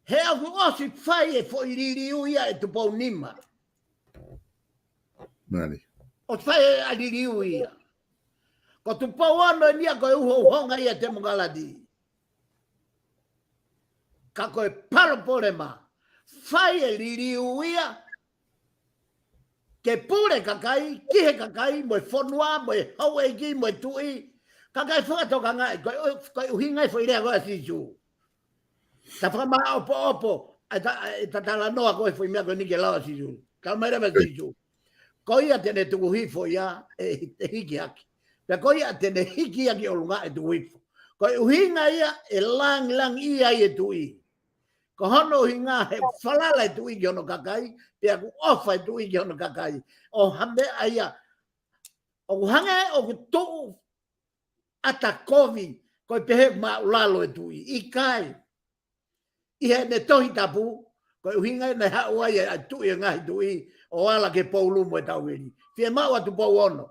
he ʻoku ʻosi fai e foʻi liliu ia ʻe Tupou Nima. Nali. ʻOsi fai e ʻa liliu ia. Ko Tupou Ono eni ia ko e uhouhonga ia temokalati. Ka ko e palopalema, fai e liliu ia, ke pule kakai, ki he kakai, mo e fonua, mo e houʻeiki, mo e tuʻi, kakai fakatokangaʻi, ko e, ko e ʻuhinga e foʻi lea ko ē ʻa Sīsū. Ta fakamāʻopoʻopo, ʻa e ta, ʻa e ta talanoa ko e foʻi meʻa ko eni ke lau ʻa Sīsū. Tau mai leva ʻa Sīsū. Ko ia te ne tuku hifo ia, ʻe, ʻe hiki hake. Pea ko ia te ne hiki hake ʻo lunga ʻe tuku hifo. Ko e ʻuhinga ia, ʻe langilangiʻia ai e tuʻi. Ko hono ʻuhinga he falala e tuʻi ki hono kakai, pea ʻoku ʻofa e tuʻi ki hono kakai. ʻO hangē ia, ʻoku hangē ʻoku tuʻu ʻata kovi, ko e pehē māʻulalo e tuʻi. ʻIkai. ʻI heʻene Tohi Tapu, ko e ʻuhinga ia naʻe haʻu ai ʻa e tuʻi ʻo e ngaahi tuʻi, ʻo ala ki he poulu mo e tauveli. Fiemaʻu ʻa Tupou Ono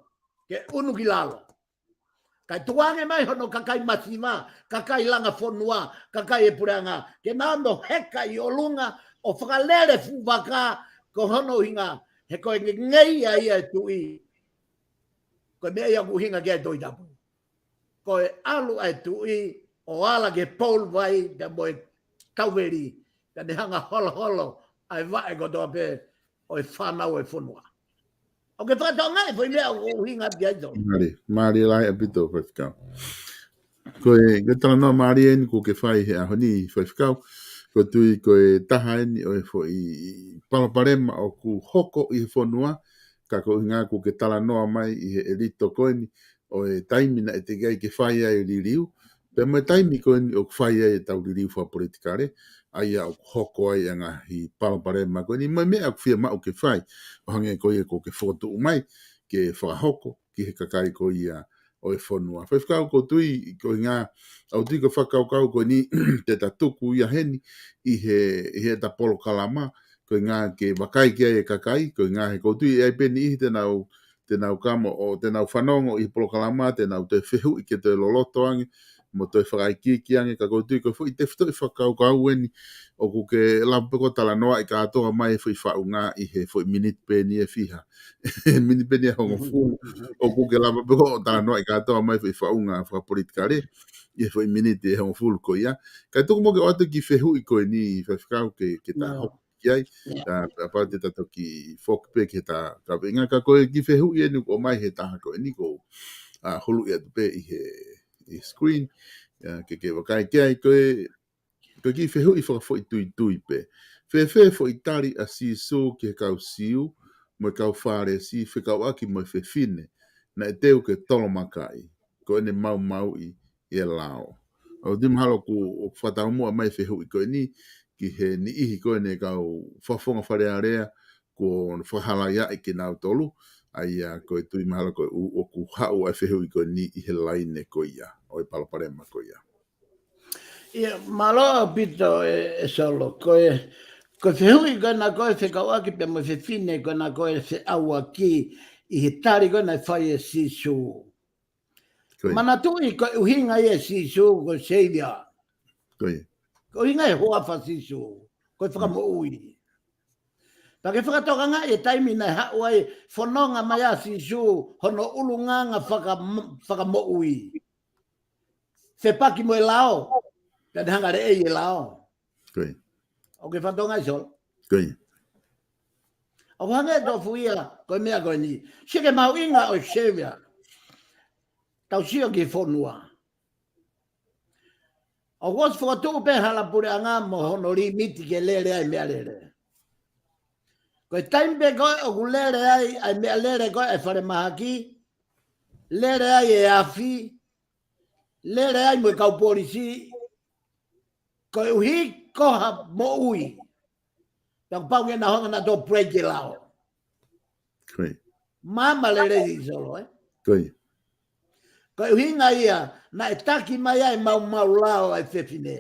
ke ʻunu ki lalo. Kae tukuange mai hono kakai masiva, kakai langa fonua, kakai e puleʻanga. Ke nau ō ʻo heka ʻi ʻolunga, ʻo fakalele fuʻu vaka, ko hono ʻuhinga, he ko e ngeia ia e tuʻi. Ko e meʻa ia ʻoku ʻuhinga ki ai e Tohi Tapu. Ko e ʻalu ʻa e tuʻi ʻo ala ki he poulu vai, pea mo e tauveli, pea ne hanga holoholo ʻa e vaʻe kotoa pē ʻo e fānau ʻo e fonua. ʻOku ke fakatokangaʻi e foʻi meʻa ʻoku ʻuhinga ki ai, Solo? Mālie, mālie lahi ʻaupito, Faifekau. Ko e, ko e talanoa mālie eni ʻoku ke fai he ʻaho ni, Faifekau. ʻOku ou tui ko e taha eni ʻo e foʻi palopalema ʻoku hoko ʻi he fonua, ka ko e ʻuhinga ʻoku ke talanoa mai ʻi he ʻelito ko eni, ʻo e taimi naʻe teʻeki ai ke fai ai e liliu, pea mo e taimi ko eni ʻoku fai ai e tau liliu fakapolitikale, ʻa ia ʻoku hoko ai ʻa e ngaahi palopalema ko eni, mo e meʻa ʻoku fiemaʻu ke fai, ʻo hangē ko ia ʻoku ke fokotuʻu mai, ke fakahoko ki he kakai ko ia ʻo e fonua. Faifekau, ʻoku ou tui, ko e ʻuhinga, ʻoku ou tui ko e fakakaukau ko eni te ta tuku ia heni ʻi he, ʻi heʻeta polokalama, ko e ʻuhinga ke vakai ki ai e kakai, ko e ʻuhinga he ʻoku ou tui ʻe ʻi ai pē niʻihi te nau, te nau kamo ʻo te nau fanongo ʻi he polokalama, te nau toe fehuʻi ke toe loloto ange, mo toe fakaikiiki ange, ka ʻoku ou tui ko e foʻi tefitoʻi fakakaukau eni, ʻoku ke lava pē koe ʻo talanoaʻi kātoa mai e foʻi faʻunga ʻi he foʻi miniti pē eni ʻe fiha. Miniti pē eni ʻe hongofulu, ʻoku ke lava pē koe ʻo talanoaʻi kātoa mai e foʻi faʻunga fakapolitikale, ʻi he foʻi miniti ʻe hongofulu ko ia. Kae tuku muʻa ke ʻoatu e kiʻi fehuʻi ko eni, Faifekau, ke, ke ta hoko ki ai, ʻa, ʻa pau te ta toki foki pē ki heʻeta kaveinga, ka ko e kiʻi fehuʻi eni ʻoku ʻomai he taha ko eni ʻoku, ʻa, huluʻi atu pē ʻi he, ʻi he screen, ʻa, ke, ke vakai ki ai ko e, Ko e kiʻi fehuʻi fakafoʻituitui pē. Fēfē foʻi tali ʻa Sīsū ki he kau Siu mo e kau Fālesi fekauʻaki mo e fefine naʻe teu ke tolomakaʻi, ko ʻene maumauʻi ʻi he lao? ʻOku ou tui mahalo ʻoku, ʻoku fakataumuʻa mai fehuʻi ko eni ki he niʻihi ko eni kau fakafofonga Fale Alea kuo fakahalaiaʻi kinautolu, ʻa ia ko e tui mahalo ko e ʻū ʻoku haʻu ʻa e fehuʻi ko eni ʻi he laine ko ia, ʻo e palopalema ko ia. ʻIa, mālō ʻaupito ē, ē Solo. Ko e, ko e fehuʻi ko ena ko e fekauʻaki pea mo e fefine ko ena ko e feʻauaki ʻi he tali ko ena naʻe fai ʻe Sīsū. Ko ia. Manatuʻi ko e ʻuhinga ia ʻo Sīsū ko e Savior. Ko ia. Ko e ʻuhinga e huafa Sīsū, ko e fakamoʻui. Pea ke fakatokangaʻi e taimi naʻe haʻu ai fononga mai ai ʻa Sīsū, hono ʻulungaanga faka-, fakamoʻui. Fepaki mo e lao, pea ne hanga ʻo leʻei e lao. Ko ia. ʻOku ke fakatokangaʻi, Solo? Ko ia. ʻOku hangē tofu ia ko e meʻa ko eni. Sio ki he mahuʻinga ʻo e Savior. Tau sio ki he fonua. ʻOku ʻosi fokotuʻu pē hala puleʻanga mo hono limiti ke lele ai e meʻalele. Ko e taimi pē ko ē ʻoku lele ai ʻa e meʻalele ko ē ʻa e falemahaki, lele ai e afi, lele ai mo e kau polisi, koeʻuhi ko ha moʻui. Pea kuo pau ke na hanga ʻo break e lao. Ko ia. Maama lelei, Solo, ē? Ko ia. Ko e ʻuhinga ia naʻe taki mai ai e maumau lao ʻa e fefine.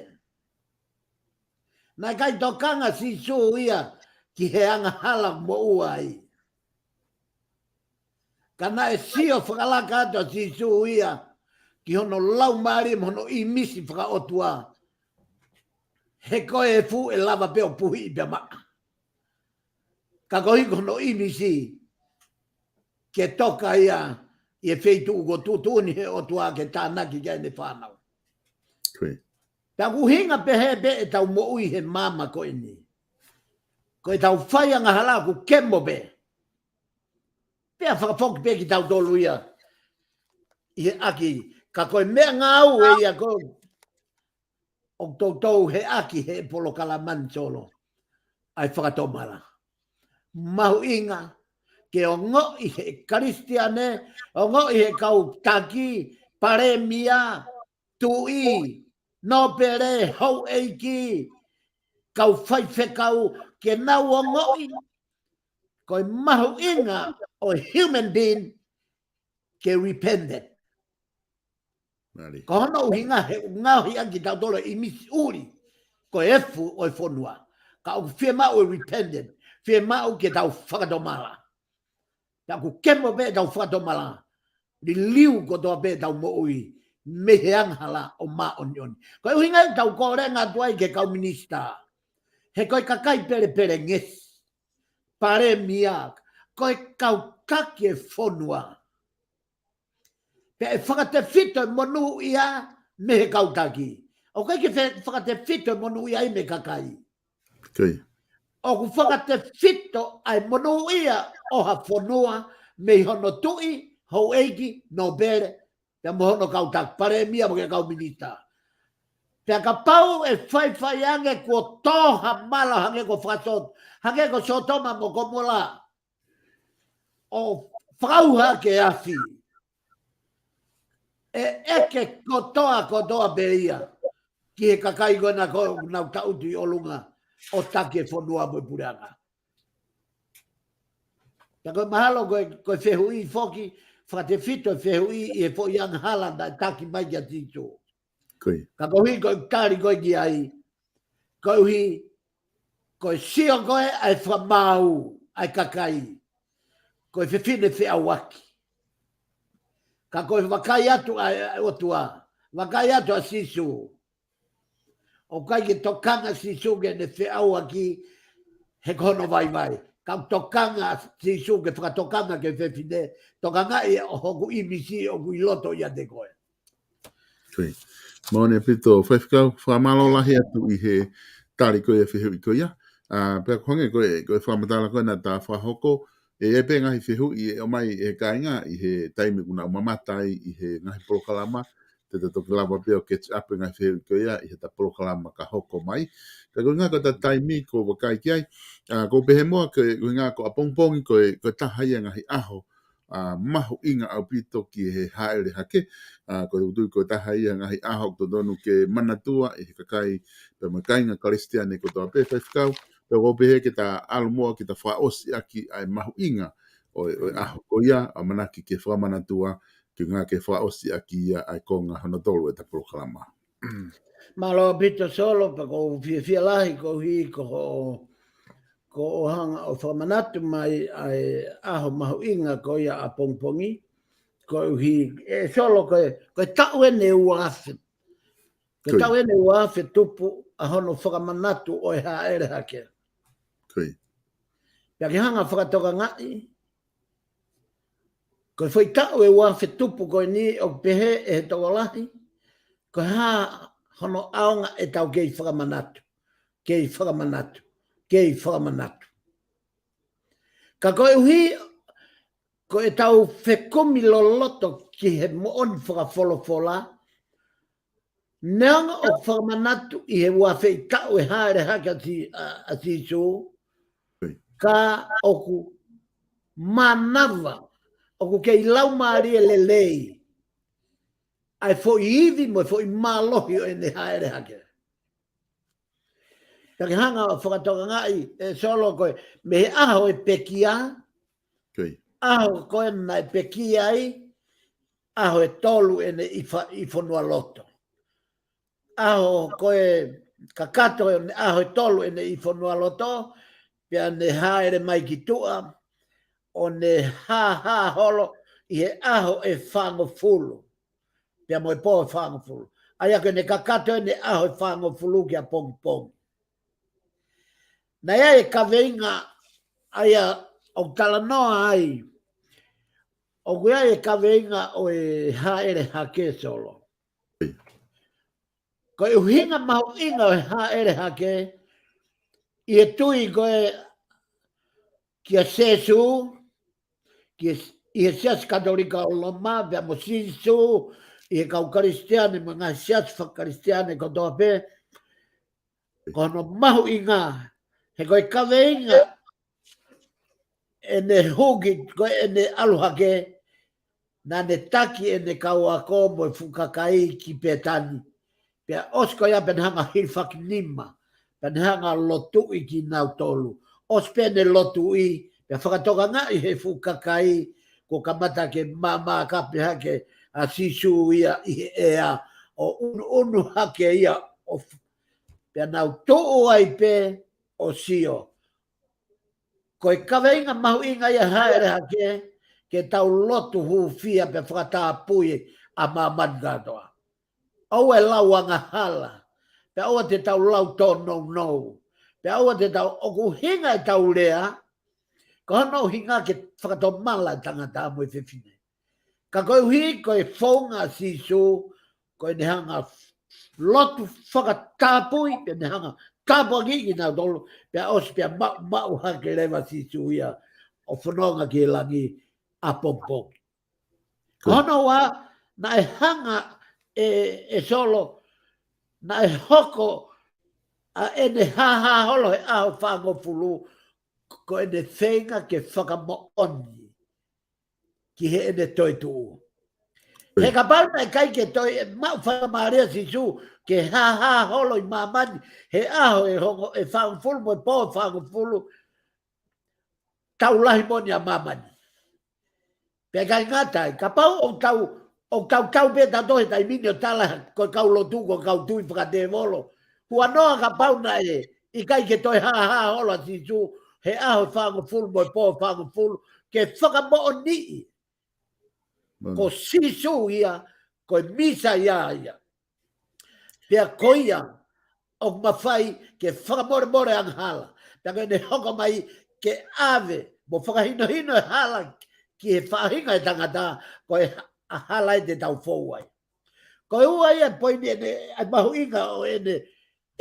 Naʻe ʻikai tokanga ʻa Sīsū ia ki he angahala ʻoku moʻua ai. Ka naʻe sio fakalaka atu ʻa Sīsū ia ki hono laumālie mo hono ʻīmisi fakaʻotua. He ko e efu ʻe lava pē ʻo puhiʻi pea maʻa. Ka koeʻuhi ko hono ʻīmisi ke toka ia ʻi he feituʻu kuo tuʻutuʻuni ʻe he ʻOtua ke tānaki ki ai ʻene fānau. Ko ia. Pea ʻoku ʻuhinga pehē pē ʻetau moʻui he maama ko eni. Ko ʻetau fai angahala ʻoku kemo pē. Pea fakafoki pē kitautolu ia ʻi he ʻaki, ka ko e meʻangāue ia ko ē ʻoku toutou heʻaki ʻe he polokalama ni, Solo, ʻa e fakatomala. Mahuʻinga ke ongoʻi ʻe he Kalisitiane, ongoʻi ʻe he kau taki, palēmia, tuʻi, nōpele, houʻeiki, kau faifekau, ke nau ongoʻi ko e mahuʻinga ʻo e human being ke repented. Mālie. Ko hono ʻuhinga he ʻoku ngaohi ʻaki kitautolu ʻe he ʻīmisi ʻuli ko e efu ʻo e fonua. Ka ʻoku fiemaʻu e repented, fiemaʻu ke tau fakatomala. Pea ʻoku kemo pē ʻetau fakatomala, liliu kotoa pē ʻetau moʻui mei he angahala ʻo māʻoniʻoni. Ko e ʻuhinga ia ʻetau kole atu ai ki he kau minisitā. He ko e kakai pelepelengesi, palēmia, ko e kau taki e fonua. Pea ʻe fakatefito e monūʻia mei he kau taki. ʻOku ʻikai ke fe-, fakatefito e monūʻia ia mei he kakai. Ko ia. ʻOku fakatefito ʻa e monūʻia ʻo ha fonua mei hono tuʻi, houʻeiki, nōpele, pea mo hono kau taki, palēmia mo e kau minisitā. Pea kapau ʻe faifai ange kuo tō ha mala hangē ko Fakasot-, hangē ko Sōtoma mo Komola, ʻo fakauha ki he afi, ʻe ʻeke kotoa kotoa pē ia ki he kakai ko ena ko ē ʻoku nau taʻutu ʻi ʻolunga ʻo taki e fonua mo e puleʻanga. Pea ko e mahalo ko e, ko e fehuʻi foki, fakatefito e fehuʻi ʻi he foʻi angahala naʻe taki mai kia Sīsū. Ko ia. Ka koeʻuhi ko e tali ko ē ki ai, koeʻuhi ko e sio ko ē ʻa e fakamaau ʻa e kakai, ko e fefine feʻauaki. Ka ko e vakai atu ʻa e, ʻa e ʻOtua, vakai atu ʻa Sīsū. ʻOku ʻikai ke tokanga ʻa Sīsū ki heʻene feʻauaki he ko hono vaivai. Ka ʻoku tokanga ʻa Sīsū ke fakatokanga ki he fefine, tokangaʻi ʻa hoku ʻīmisi ʻoku ʻi loto ʻiate koe. Ko ia. Mālie ʻaupito, Faifekau, fakamālō lahi atu ʻi he tali ko ia ʻa e fehuʻi ko ia. ʻA, pea ʻoku hangē ko e, ko e fakamatala ko ena naʻa ta fakahoko, ʻe ʻi ai pē ngaahi fehuʻi ʻe ʻomai ʻe he kāinga ʻi he taimi ʻoku nau mamata ai ʻi he ngaahi polokalama, te ta toki lava pē ʻo catch up e ngaahi fehuʻi ko ia ʻi heʻeta polokalama ka hoko mai. Ka ko e ʻuhinga ko ʻeta taimi ko e vakai ki ai, ʻa, ko e pehē muʻa ko e ʻuhinga ko ʻapongipongi ko e, ko e taha ia ngaahi ʻaho, ʻa, mahuʻinga ʻaupito ki he hāʻele hake, ʻa, ko e tuʻutuʻu ko e taha ia ngaahi ʻaho ʻoku totonu ke manatua ʻe he kakai pea mo e kāinga Kalisitiane kotoa pē, Faifekau, pea ko e pehē ke ta ʻalu muʻa ke ta fakaʻosi ʻaki ʻa e mahuʻinga ʻo e, ʻo e ʻaho ko ia, ʻamanaki ke fakamanatua, ke ngā ke fakaʻosi ʻaki ia ʻa e konga hono tolu ʻeta polokalama. Mālō ʻaupito Solo, pea ʻoku ou fiefia lahi koeʻuhi ko hoʻo, ko hoʻo hanga ʻo fakamanatu mai ʻa e ʻaho mahuʻinga ko ia ʻapongipongi, koeʻuhi, ʻe Solo ko e, ko e taʻu eni ʻe ua afe. Ko e taʻu eni ʻe ua afe tupu ʻa hono fakamanatu ʻo e hāʻele hake. Pea ke hanga fakatokangaʻi, ko e foʻi taʻu ʻe ua afe tupu ko eni ʻoku pehē ʻe he tokolahi, ko e hā hono ʻaonga ʻetau kei fakamanatu, kei fakamanatu, kei fakamanatu. Ka koeʻuhi, ko ʻetau fekumi loloto ki he moʻoni fakafolofola, neongo ʻoku fakamanatu ʻi he ua afe taʻu e hāʻele hake ʻa Sī-, ʻa, ʻa Sīsū, ka ʻoku mānava, ʻoku kei laumālie lelei ʻa e foʻi ivi mo e foʻi mālohi ʻo ʻene hāʻele hake. Pea ke hanga ʻo fakatokangaʻi ʻe Solo ko e mei he ʻaho e pekia, ʻaho ko ē naʻe pekia ai, ʻaho ʻe tolu ʻene ʻi fa-, ʻi fonualoto. ʻAho ko e kakato ʻene ʻaho ʻe tolu ʻene ʻi fonualoto, pea ne hāʻele mai ki tuʻa, ʻo ne hāhā holo ʻi he ʻaho ʻe fāngofulu. Pea mo e pō ʻe fāngofulu. ʻA ia ko ʻene kakato ʻene ʻaho ʻe fāngofulu ki ʻapongipongi. Naʻe ʻi ai e kaveinga ʻa ia ʻoku talanoa ai. ʻOku ʻi ai e kaveinga ʻo e hāʻele hake Solo. Ko e ʻuhinga mahuʻinga ʻo e hāʻele hake, ʻi he tui ko ē kia Sīsū, ki he, ʻi he Siasi Katolika ʻo Loma, pea mo Sīsū, ʻi he kau Kalisitiane, mo e ngaahi siasi fakakalisitiane kotoa pē, ko hono mahuʻinga, he ko e kaveinga, ʻene huki, ko ʻene ʻalu hake, naʻa ne taki ʻene kau ako mo e fuʻu kakai ki Pētani. Pea ʻosi ko ia pea ne hanga hilifakinima, pea ne hanga lotuʻi kinautolu. ʻOsi pea ne lotuʻi, pea fakatokangaʻi he fuʻu kakai, kuo kamata ke māmā kape hake ʻa Sīsū ia ʻi he ʻea, ʻo unuunu hake ia, ʻo f-, pea nau tuʻu ai pē ʻo sio. Ko e kaveinga mahuʻinga ia hāʻele hake, ke tau lotu hūfia pea fakatapui ʻa māmani kātoa. ʻOua ʻe lau angahala, pea ʻoua te tau lau tōnounou, pea ʻoua te tau ʻoku ʻuhinga ʻetau lea, ko hono ʻuhinga ke fakatomala e tangata mo e fefine. Ka koeʻuhi ko e founga ʻa Sīsū, ko ʻene hanga lotu fakatapui, pea ne hanga tāpuakiʻi kinautolu, pea ʻosi pea maʻu, maʻu hake leva Sīsū ia, ʻo fononga ki langi ʻapongipongi. Ko hono ua, naʻe hanga ʻe, ʻe Solo, naʻe hoko ʻa ʻene hāhā holo he ʻaho fāngofulu, ko ʻene feinga ke fakamoʻoni ki heʻene toetuʻu. He kapau naʻe ʻikai ke toe maʻu faingamālie ʻa Sīsū ke hāhā holo ʻi māmani he ʻaho ʻe hongo, ʻe fāngofulu mo e pō ʻe fāngofulu, tau lahi moʻoni ʻa māmani. Pea ʻikai ngata ai, kapau ʻoku tau, ʻoku tau tau pē tautolu he taimi ni ʻo tala ko e kau lotu, ko e kau tui fakatēvolo. Huanoa kapau naʻe ʻikai ke toe hāhā holo ʻa Sīsū he ʻaho ʻe fāngofulu mo e pō ʻe fāngofulu, ke fakamoʻoniʻi ko Sīsū ia, ko e Mīsaia ia. Pea ko ia ʻoku mafai ke fakamolemole angahala. Pea ko ʻene hoko mai ke ʻave mo fakahinohino e hala ki he faʻahinga e tangata, ko e ha-, ʻa e hala ʻe te tau fou ai. Ko e ua ia e poini ʻene, ʻa e mahuʻinga ʻo ʻene,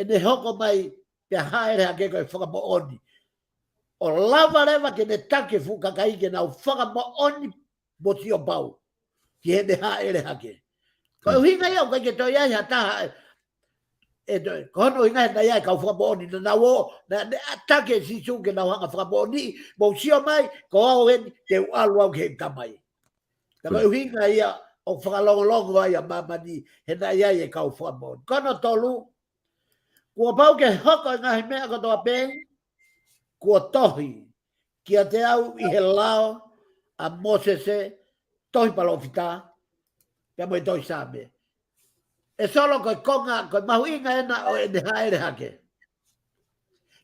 ʻene hoko mai pea hāʻele hake ko e fakamoʻoni. ʻO lava leva ke ne taki e fuʻu kakai ke nau fakamoʻoni mo sio pau ki heʻene hāʻele hake. Ko e ʻuhinga ia ʻoku ʻikai ke toe ʻi ai ha taha ʻe, ʻe toe, ko hono ʻuhinga he naʻe ʻi ai e kau fakamoʻoni naʻa nau ō, naʻa ne ʻatā ʻa Sīsū ke nau hanga ʻo fakamoʻoniʻi, mou sio mai, ko au eni, te u ʻalu au ki he Tamai. Ko e ʻuhinga ia ʻoku fakalongolongo ai ʻa māmani he naʻe ʻi ai e kau fakamoʻoni. Ko hono tolu, kuo pau ke hoko e ngaahi meʻa kotoa pē kuo tohi kiate au ʻi he lao ʻa Mōsese, tohi palōfita, pea mo e tohi Saame. ʻE Solo, ko e konga, ko e mahuʻinga ena ʻo ʻene hāʻele hake.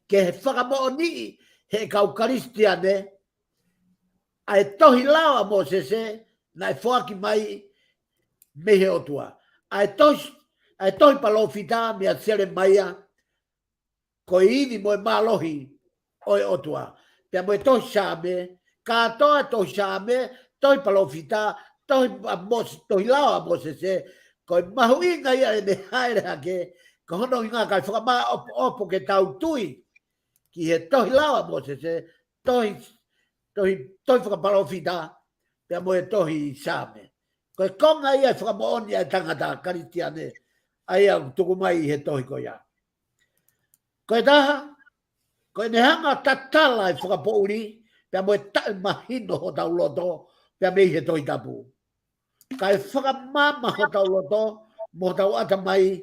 Ke fakamoʻoniʻi ʻe he kau Kalisitiane ʻa e tohi lao ʻa Mōsese naʻe foaki mai mei he ʻOtua. ʻA e tohi, ʻa e tohi palōfita meia Selemaia, ko e ivi mo e mālohi ʻo e ʻOtua. Pea mo e tohi Saame, kātoa e tohi Saame, tohi palōfita, tohi ʻa Mōs-, tohi lao ʻa Mōsese, ko e mahuʻinga ia ʻene hāʻele hake, ko hono ʻuhinga kae fakamāʻopoʻopo ke tau tui ki he tohi lao ʻa Mōsese, tohi, tohi, tohi fakapalōfita, pea mo e tohi Saame. Ko e konga ia e fakamoʻoni ʻa e tangata Kalisitiane, ʻa ia ʻoku tuku mai ʻi he tohi ko ia. Ko e taha, ko ʻene hanga ʻo tatala e fakapoʻuli, pea mo e taʻemahino hotau loto, pea mei he Tohi Tapu. Kae fakamaama hotau loto, mo hotau ʻatamai,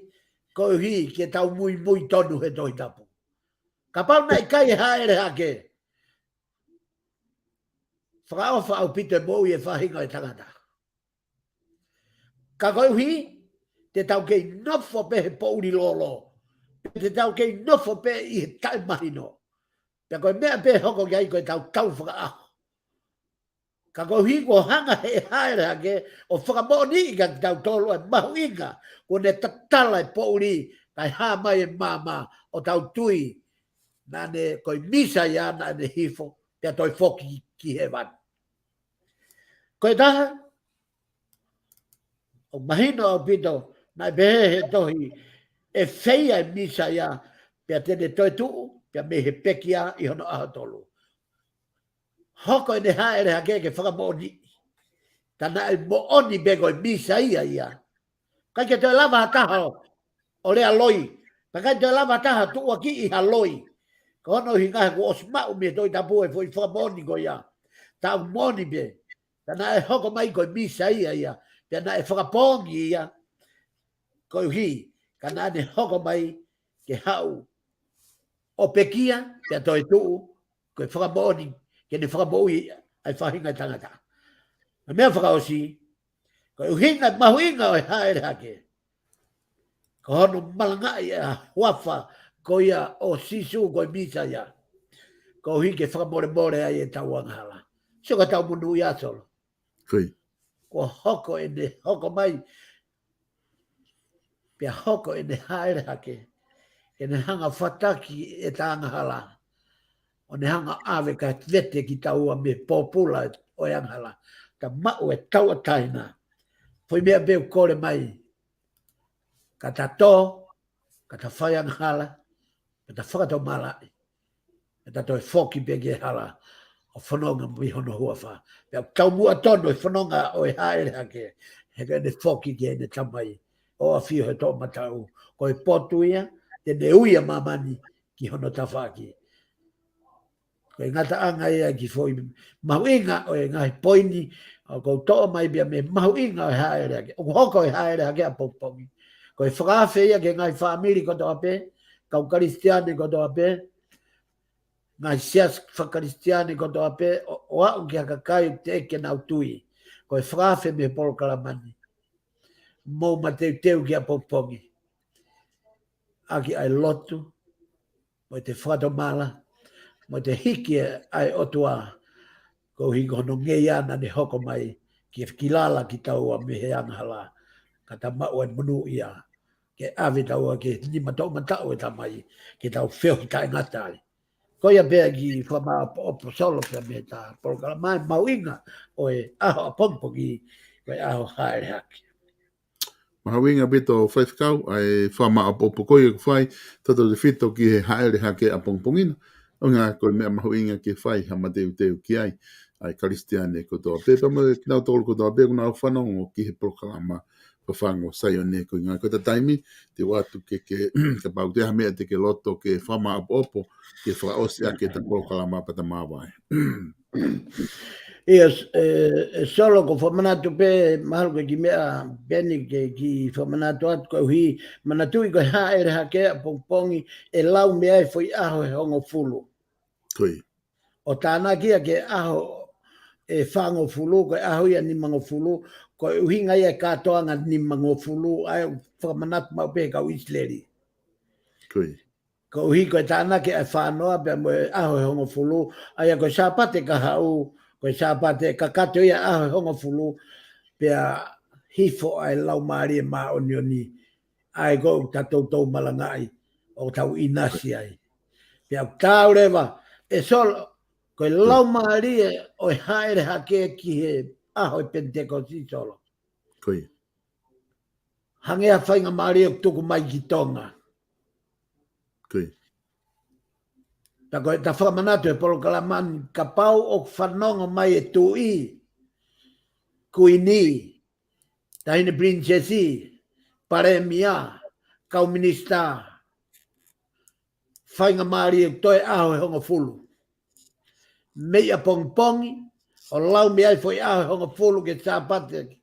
koeʻuhi ke tau muimui tonu he Tohi Tapu. Kapau naʻe ʻikai e hāʻele hake, fakaʻofa ʻaupito e moʻui e faʻahinga ʻo e tangata. Ka koeʻuhi, te tau kei nofo pē he poʻuli lōlō. Te tau kei nofo pē ʻi he taʻemahino. Pea ko e meʻa pē ʻe hoko ki ai ko ʻetau tau fakaʻaho. Ka koeʻuhi kuo hanga ʻe he hāʻele hake ʻo fakamoʻoniʻi kiate kitautolu e mahuʻinga, kuo ne tatala e poʻuli, kae hā mai e maama ʻo tau tui naʻa ne ko e Mīsaia, naʻa ne hifo, pea toe foki ki hēvani. Ko e taha, ʻoku mahino ʻaupito, naʻe pehē he tohi, ʻe feia e Mīsaia, pea te ne toetuʻu, pea mei he pekia ʻi hono ʻaho tolu. Hoko ʻene hāʻele hake ke fakamoʻoniʻi. Ka naʻe moʻoni pē ko e Mīsaia ia. ʻIkai ke toe lava ha taha ʻo, ʻo lea loi. Pea ʻikai toe lava ha taha ʻo tuʻuakiʻi ha loi. Ko hono ʻuhinga he kuo ʻosi maʻu mei he Tohi Tapu e foʻi fakamoʻoni ko ia. Taʻu moʻoni pē. Ka naʻe hoko mai ko e Mīsaia ia. Pea naʻe fakapoongi ia. Koeʻuhi, ka naʻa ne hoko mai ke haʻu ʻo pekia, pea toetuʻu, ko e fakamoʻoni, ke ne fakamoʻui ʻa e faʻahinga ʻo e tangata. Ko e meʻa fakaʻosi, ko e ʻuhinga mahuʻinga ʻo e hāʻele hake. Ko hono malangaʻi ʻa e huafa ko ia ʻo Sīsū ko e Mīsaia. Koeʻuhi ke fakamolemole ai ʻetau angahala. Sio ki heʻetau monūʻia, Solo. Ko ia. Kuo hoko ʻene hoko mai. Pea hoko ʻene hāʻele hake. Ke ne hanga ʻo fataki ʻeta angahala. ʻO ne hanga ʻo ʻave kae vete kitaua mei he pōpula ʻo e angahala. Ka maʻu e tauʻatāina. Foʻi meʻa pē ʻoku kole mai. Ka ta tō, ka ta fai angahala, ka ta fakatomalaʻi, ka ta toe foki pē ki he hala, ʻo fononga mo hono huafa. Pea taumuʻa tonu e fononga ʻo e hāʻele hake, he ko ʻene foki ki heʻene Tamai, ʻo ʻafio he toʻomataʻu, ko e potu ia, te ne ui ʻa māmani ki hono tafaʻaki. Ko e ngataʻanga ia ki he foʻi mahuʻinga ʻo e ngaahi poini, ʻoku ou toʻo mai pē mei he mahuʻinga ʻo e hāʻele hake. ʻOku hoko e hāʻele hake ʻapongipongi. Ko e fakaafe ia ki he ngaahi fāmili kotoa pē, kau Kalisitiane kotoa pē, ngaahi siasi fakakalisitiane kotoa pē, ʻo, ʻo aʻu ki he kakai ʻoku teʻeki ke nau tui. Ko e fakaafe mei he polokalama ni. Mou mateuteu ki ʻapongipongi. ʻAki ʻa e lotu, mo ʻete fakatomala, mo ʻete hiki ʻa e ʻOtua, koeʻuhi ko hono ngeia naʻa ne hoko mai, ke kilala kitaua mei he angahala, ka ta maʻu ʻa e monūʻia, ke ʻave taua ki he nima toʻomataʻu ʻo e Tamai, ke tau feohi taʻengata ai. Ko ia pē ʻa e kiʻi fakamaʻopoʻopo, Solo, pea mei heʻeta polokalama mahuʻinga ʻo e ʻaho ʻapongipongi, ko e ʻaho hāʻele hake. Mahuʻinga ʻaupito Faifekau, ʻa e fakamaʻopoʻopo ko ia ʻoku fai, tautautefito ki he hāʻele hake ʻapongipongi na. ʻUhinga ko e meʻa mahuʻinga ke fai ha mateuteu ki ai, ʻa e Kalisitiane kotoa pē, pea mo kinautolu kotoa pē, ʻoku nau fanongo ki he polokalama. Fafangu ʻo Saione. Ko e ʻuhinga ko ʻeta taimi, te u ʻoatu ke, ke, kapau ʻoku ʻi ai ha meʻa te ke loto ke fakamaʻopoʻopo, ke fakaʻosi ʻaki ʻeta polokalama pea ta māvae. ʻIo, ʻe, ʻe Solo, ko e fakamanatu pē, mahalo ko e kiʻi meʻa pē eni ke kiʻi fakamanatu atu, koeʻuhi, manatuʻi ko e hāʻele hake ʻapongipongi ʻe lau mei ai e foʻi ʻaho ʻe hongofulu. Ko ia. ʻO tānaki ia ki he ʻaho ʻe fāngofulu, ko e ʻaho ia ʻe nimangofulu, ko e ʻuhinga ia e kātoanga nimangofulu, ʻa ia ʻoku fakamanatu maʻu pē ʻe he kau ʻIsileli. Ko ia. Koeʻuhi ko e tānaki ʻa e fānoa pea mo e ʻaho ʻe hongofulu, ʻa ia ko e Sāpate kahaʻu, ko e Sāpate kakato ia ʻaho ʻe hongofulu, pea hifo ʻa e Laumālie Māʻoniʻoni, ʻa ia ko ʻetau toutou malangaʻi, ʻoku tau ʻinasi ai. Pea ʻoku tau leva, ʻe Solo, ko e Laumālie ʻo e hāʻele hake ki he ʻaho ʻo e Penitekosi, Solo. Ko ia. Hangē ha faingamālie ʻoku tuku mai ki Tonga. Ko ia. Tā ko ʻeta fakamanatu he polokalama ni, kapau ʻoku fanongo mai e Tuʻi, Kuini, Taʻahine Pilinisesi, Palēmia, kau minisitā, faingamālie ʻoku toe ʻaho ʻe hongofulu. Mei ʻapongipongi, ʻo lau mei ai e foʻi ʻaho ʻe hongofulu ki he Sāpate.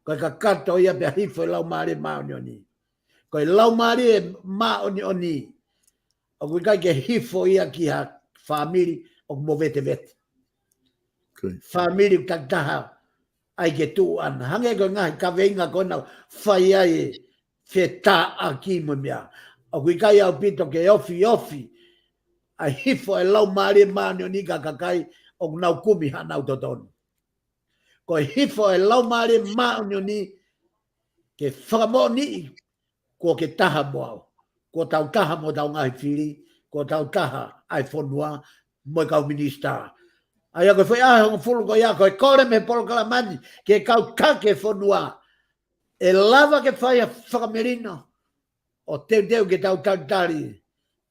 Ko e kakato ia pea hifo e Laumālie Māʻoniʻoni. Ko e Laumālie Māʻoniʻoni, ʻoku ʻikai ke hifo ia ki ha fāmili ʻoku movetevete. Ko ia. Fāmili ʻoku takitaha ʻai ke tuʻu ʻana. Hangē ko e ngaahi kaveinga ko ena ʻoku fai ai e fetāʻaki mo e meʻa. ʻOku ʻikai ʻaupito ke ofiofi ʻa e hifo e Laumālie Māʻoniʻoni ki ha kakai ʻoku nau kumi haʻanau totonu. Ko e hifo e Laumālie Māʻoniʻoni ke fakamoʻoniʻi kuo ke taha mo au. Kuo tau taha mo hotau ngaahi fili, kuo tau taha ʻa e fonua mo e kau minisitā. ʻA ia ko e foʻi ʻaho ʻe hongofulu ko ia ko e kole mei he polokalama ni ki he kau taki e fonua. ʻE lava ke fai ha fakamelino ʻo teuteu ke tau talitali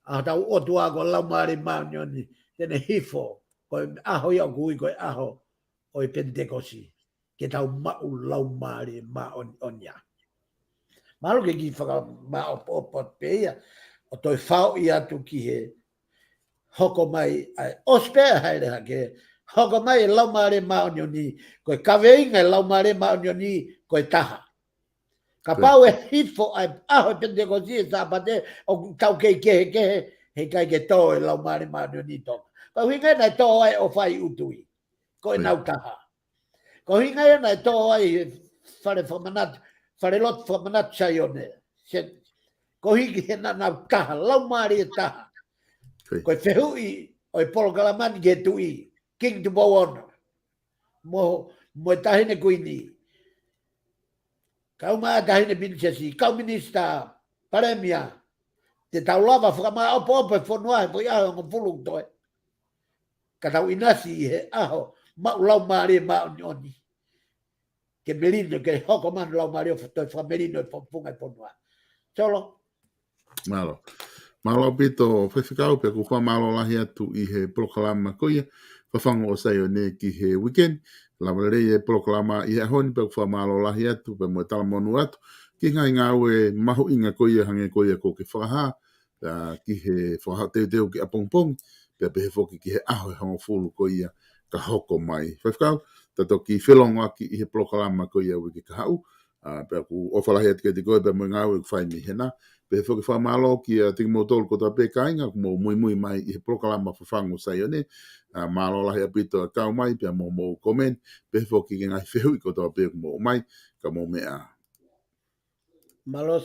ʻa hotau ʻOtua ko e Laumālie Māʻoniʻoni, te ne hifo, ko e ʻaho ia ʻoku ui ko e ʻaho ʻo e Penitekosi, ke tau maʻu Laumālie Māʻoniʻoni ia. Mahalo ke kiʻi fakamaʻopoʻopo pē ia, ʻo toe faʻo ia atu ki he hoko mai ʻa e ʻosi pē ʻa e hāʻele hake, hoko mai e Laumālie Māʻoniʻoni, ko e kaveinga e Laumālie Māʻoniʻoni, ko e taha. Kapau ʻe hifo ʻa e ʻaho ʻo e Penitekosi ʻi he Sāpate, ʻoku tau kei kehekehe, heʻikai ke tō e Laumālie Māʻoniʻoni ʻi Tonga. Ko e ʻuhinga ia naʻe tō ai ʻo fai ʻUtui. Ko ʻenau taha. Ko e ʻuhinga ia naʻe tō ai he fale fakamanatu, falelotu fakamanatu Saione. Ko e ʻuhinga he naʻa nau taha, Laumālie taha. Ko ia. Ko e fehuʻi ʻo e polokalama ni ki he Tuʻi, King Tupou Ono. Mo, mo e Taʻahine Kuini. Kau mai Taʻahine Pilinisesi, kau minisitā, Palēmia. Te tau lava fakamaʻopoʻopo e fonua he foʻi ʻaho ʻe hongofulu ʻoku toe. Ka tau ʻinasi ʻi he ʻaho, maʻu Laumālie Māʻoniʻoni. Ke melino, ke hoko mai e Laumālie ʻo toe fakamelino e fo-, funga e fonua. Solo. Mālō. Mālō ʻaupito, Faifekau, pea ʻoku ou fakamālō lahi atu ʻi he polokalama ko ia, Fafangu ʻo Saione ki he weekend. Lava lelei e polokalama ʻi he ʻaho ni, pea ʻoku ou fakamālō lahi atu, pea mo e talamonū atu ki he ngaahi ngāue mahuʻinga ko ia, hangē ko ia kuo ke fakahā, ā, ki he fakahā teuteu ki ʻapongipongi, pea pehē foki ki he ʻaho ʻe hongofulu ko ia ka hoko mai. Faifekau, ta toki felongoaki ʻi he polokalama ko ia uike kahaʻu, ā, pea ʻoku ou ʻofa lahi atu kiate koe pea mo e ngāue ʻoku fai mei hena. Pehē foki fakamālō kiate kimoutolu kotoa pē kāinga ʻoku mou muimui mai ʻi he polokalama Fafangu ʻo Saione. Ā, mālō lahi ʻaupito e kau mai pea mo hoʻomou comment. Pehē foki ki he ngaahi fehuʻi kotoa pē ʻoku mou ʻomai, ka mou meʻa ā. Mālō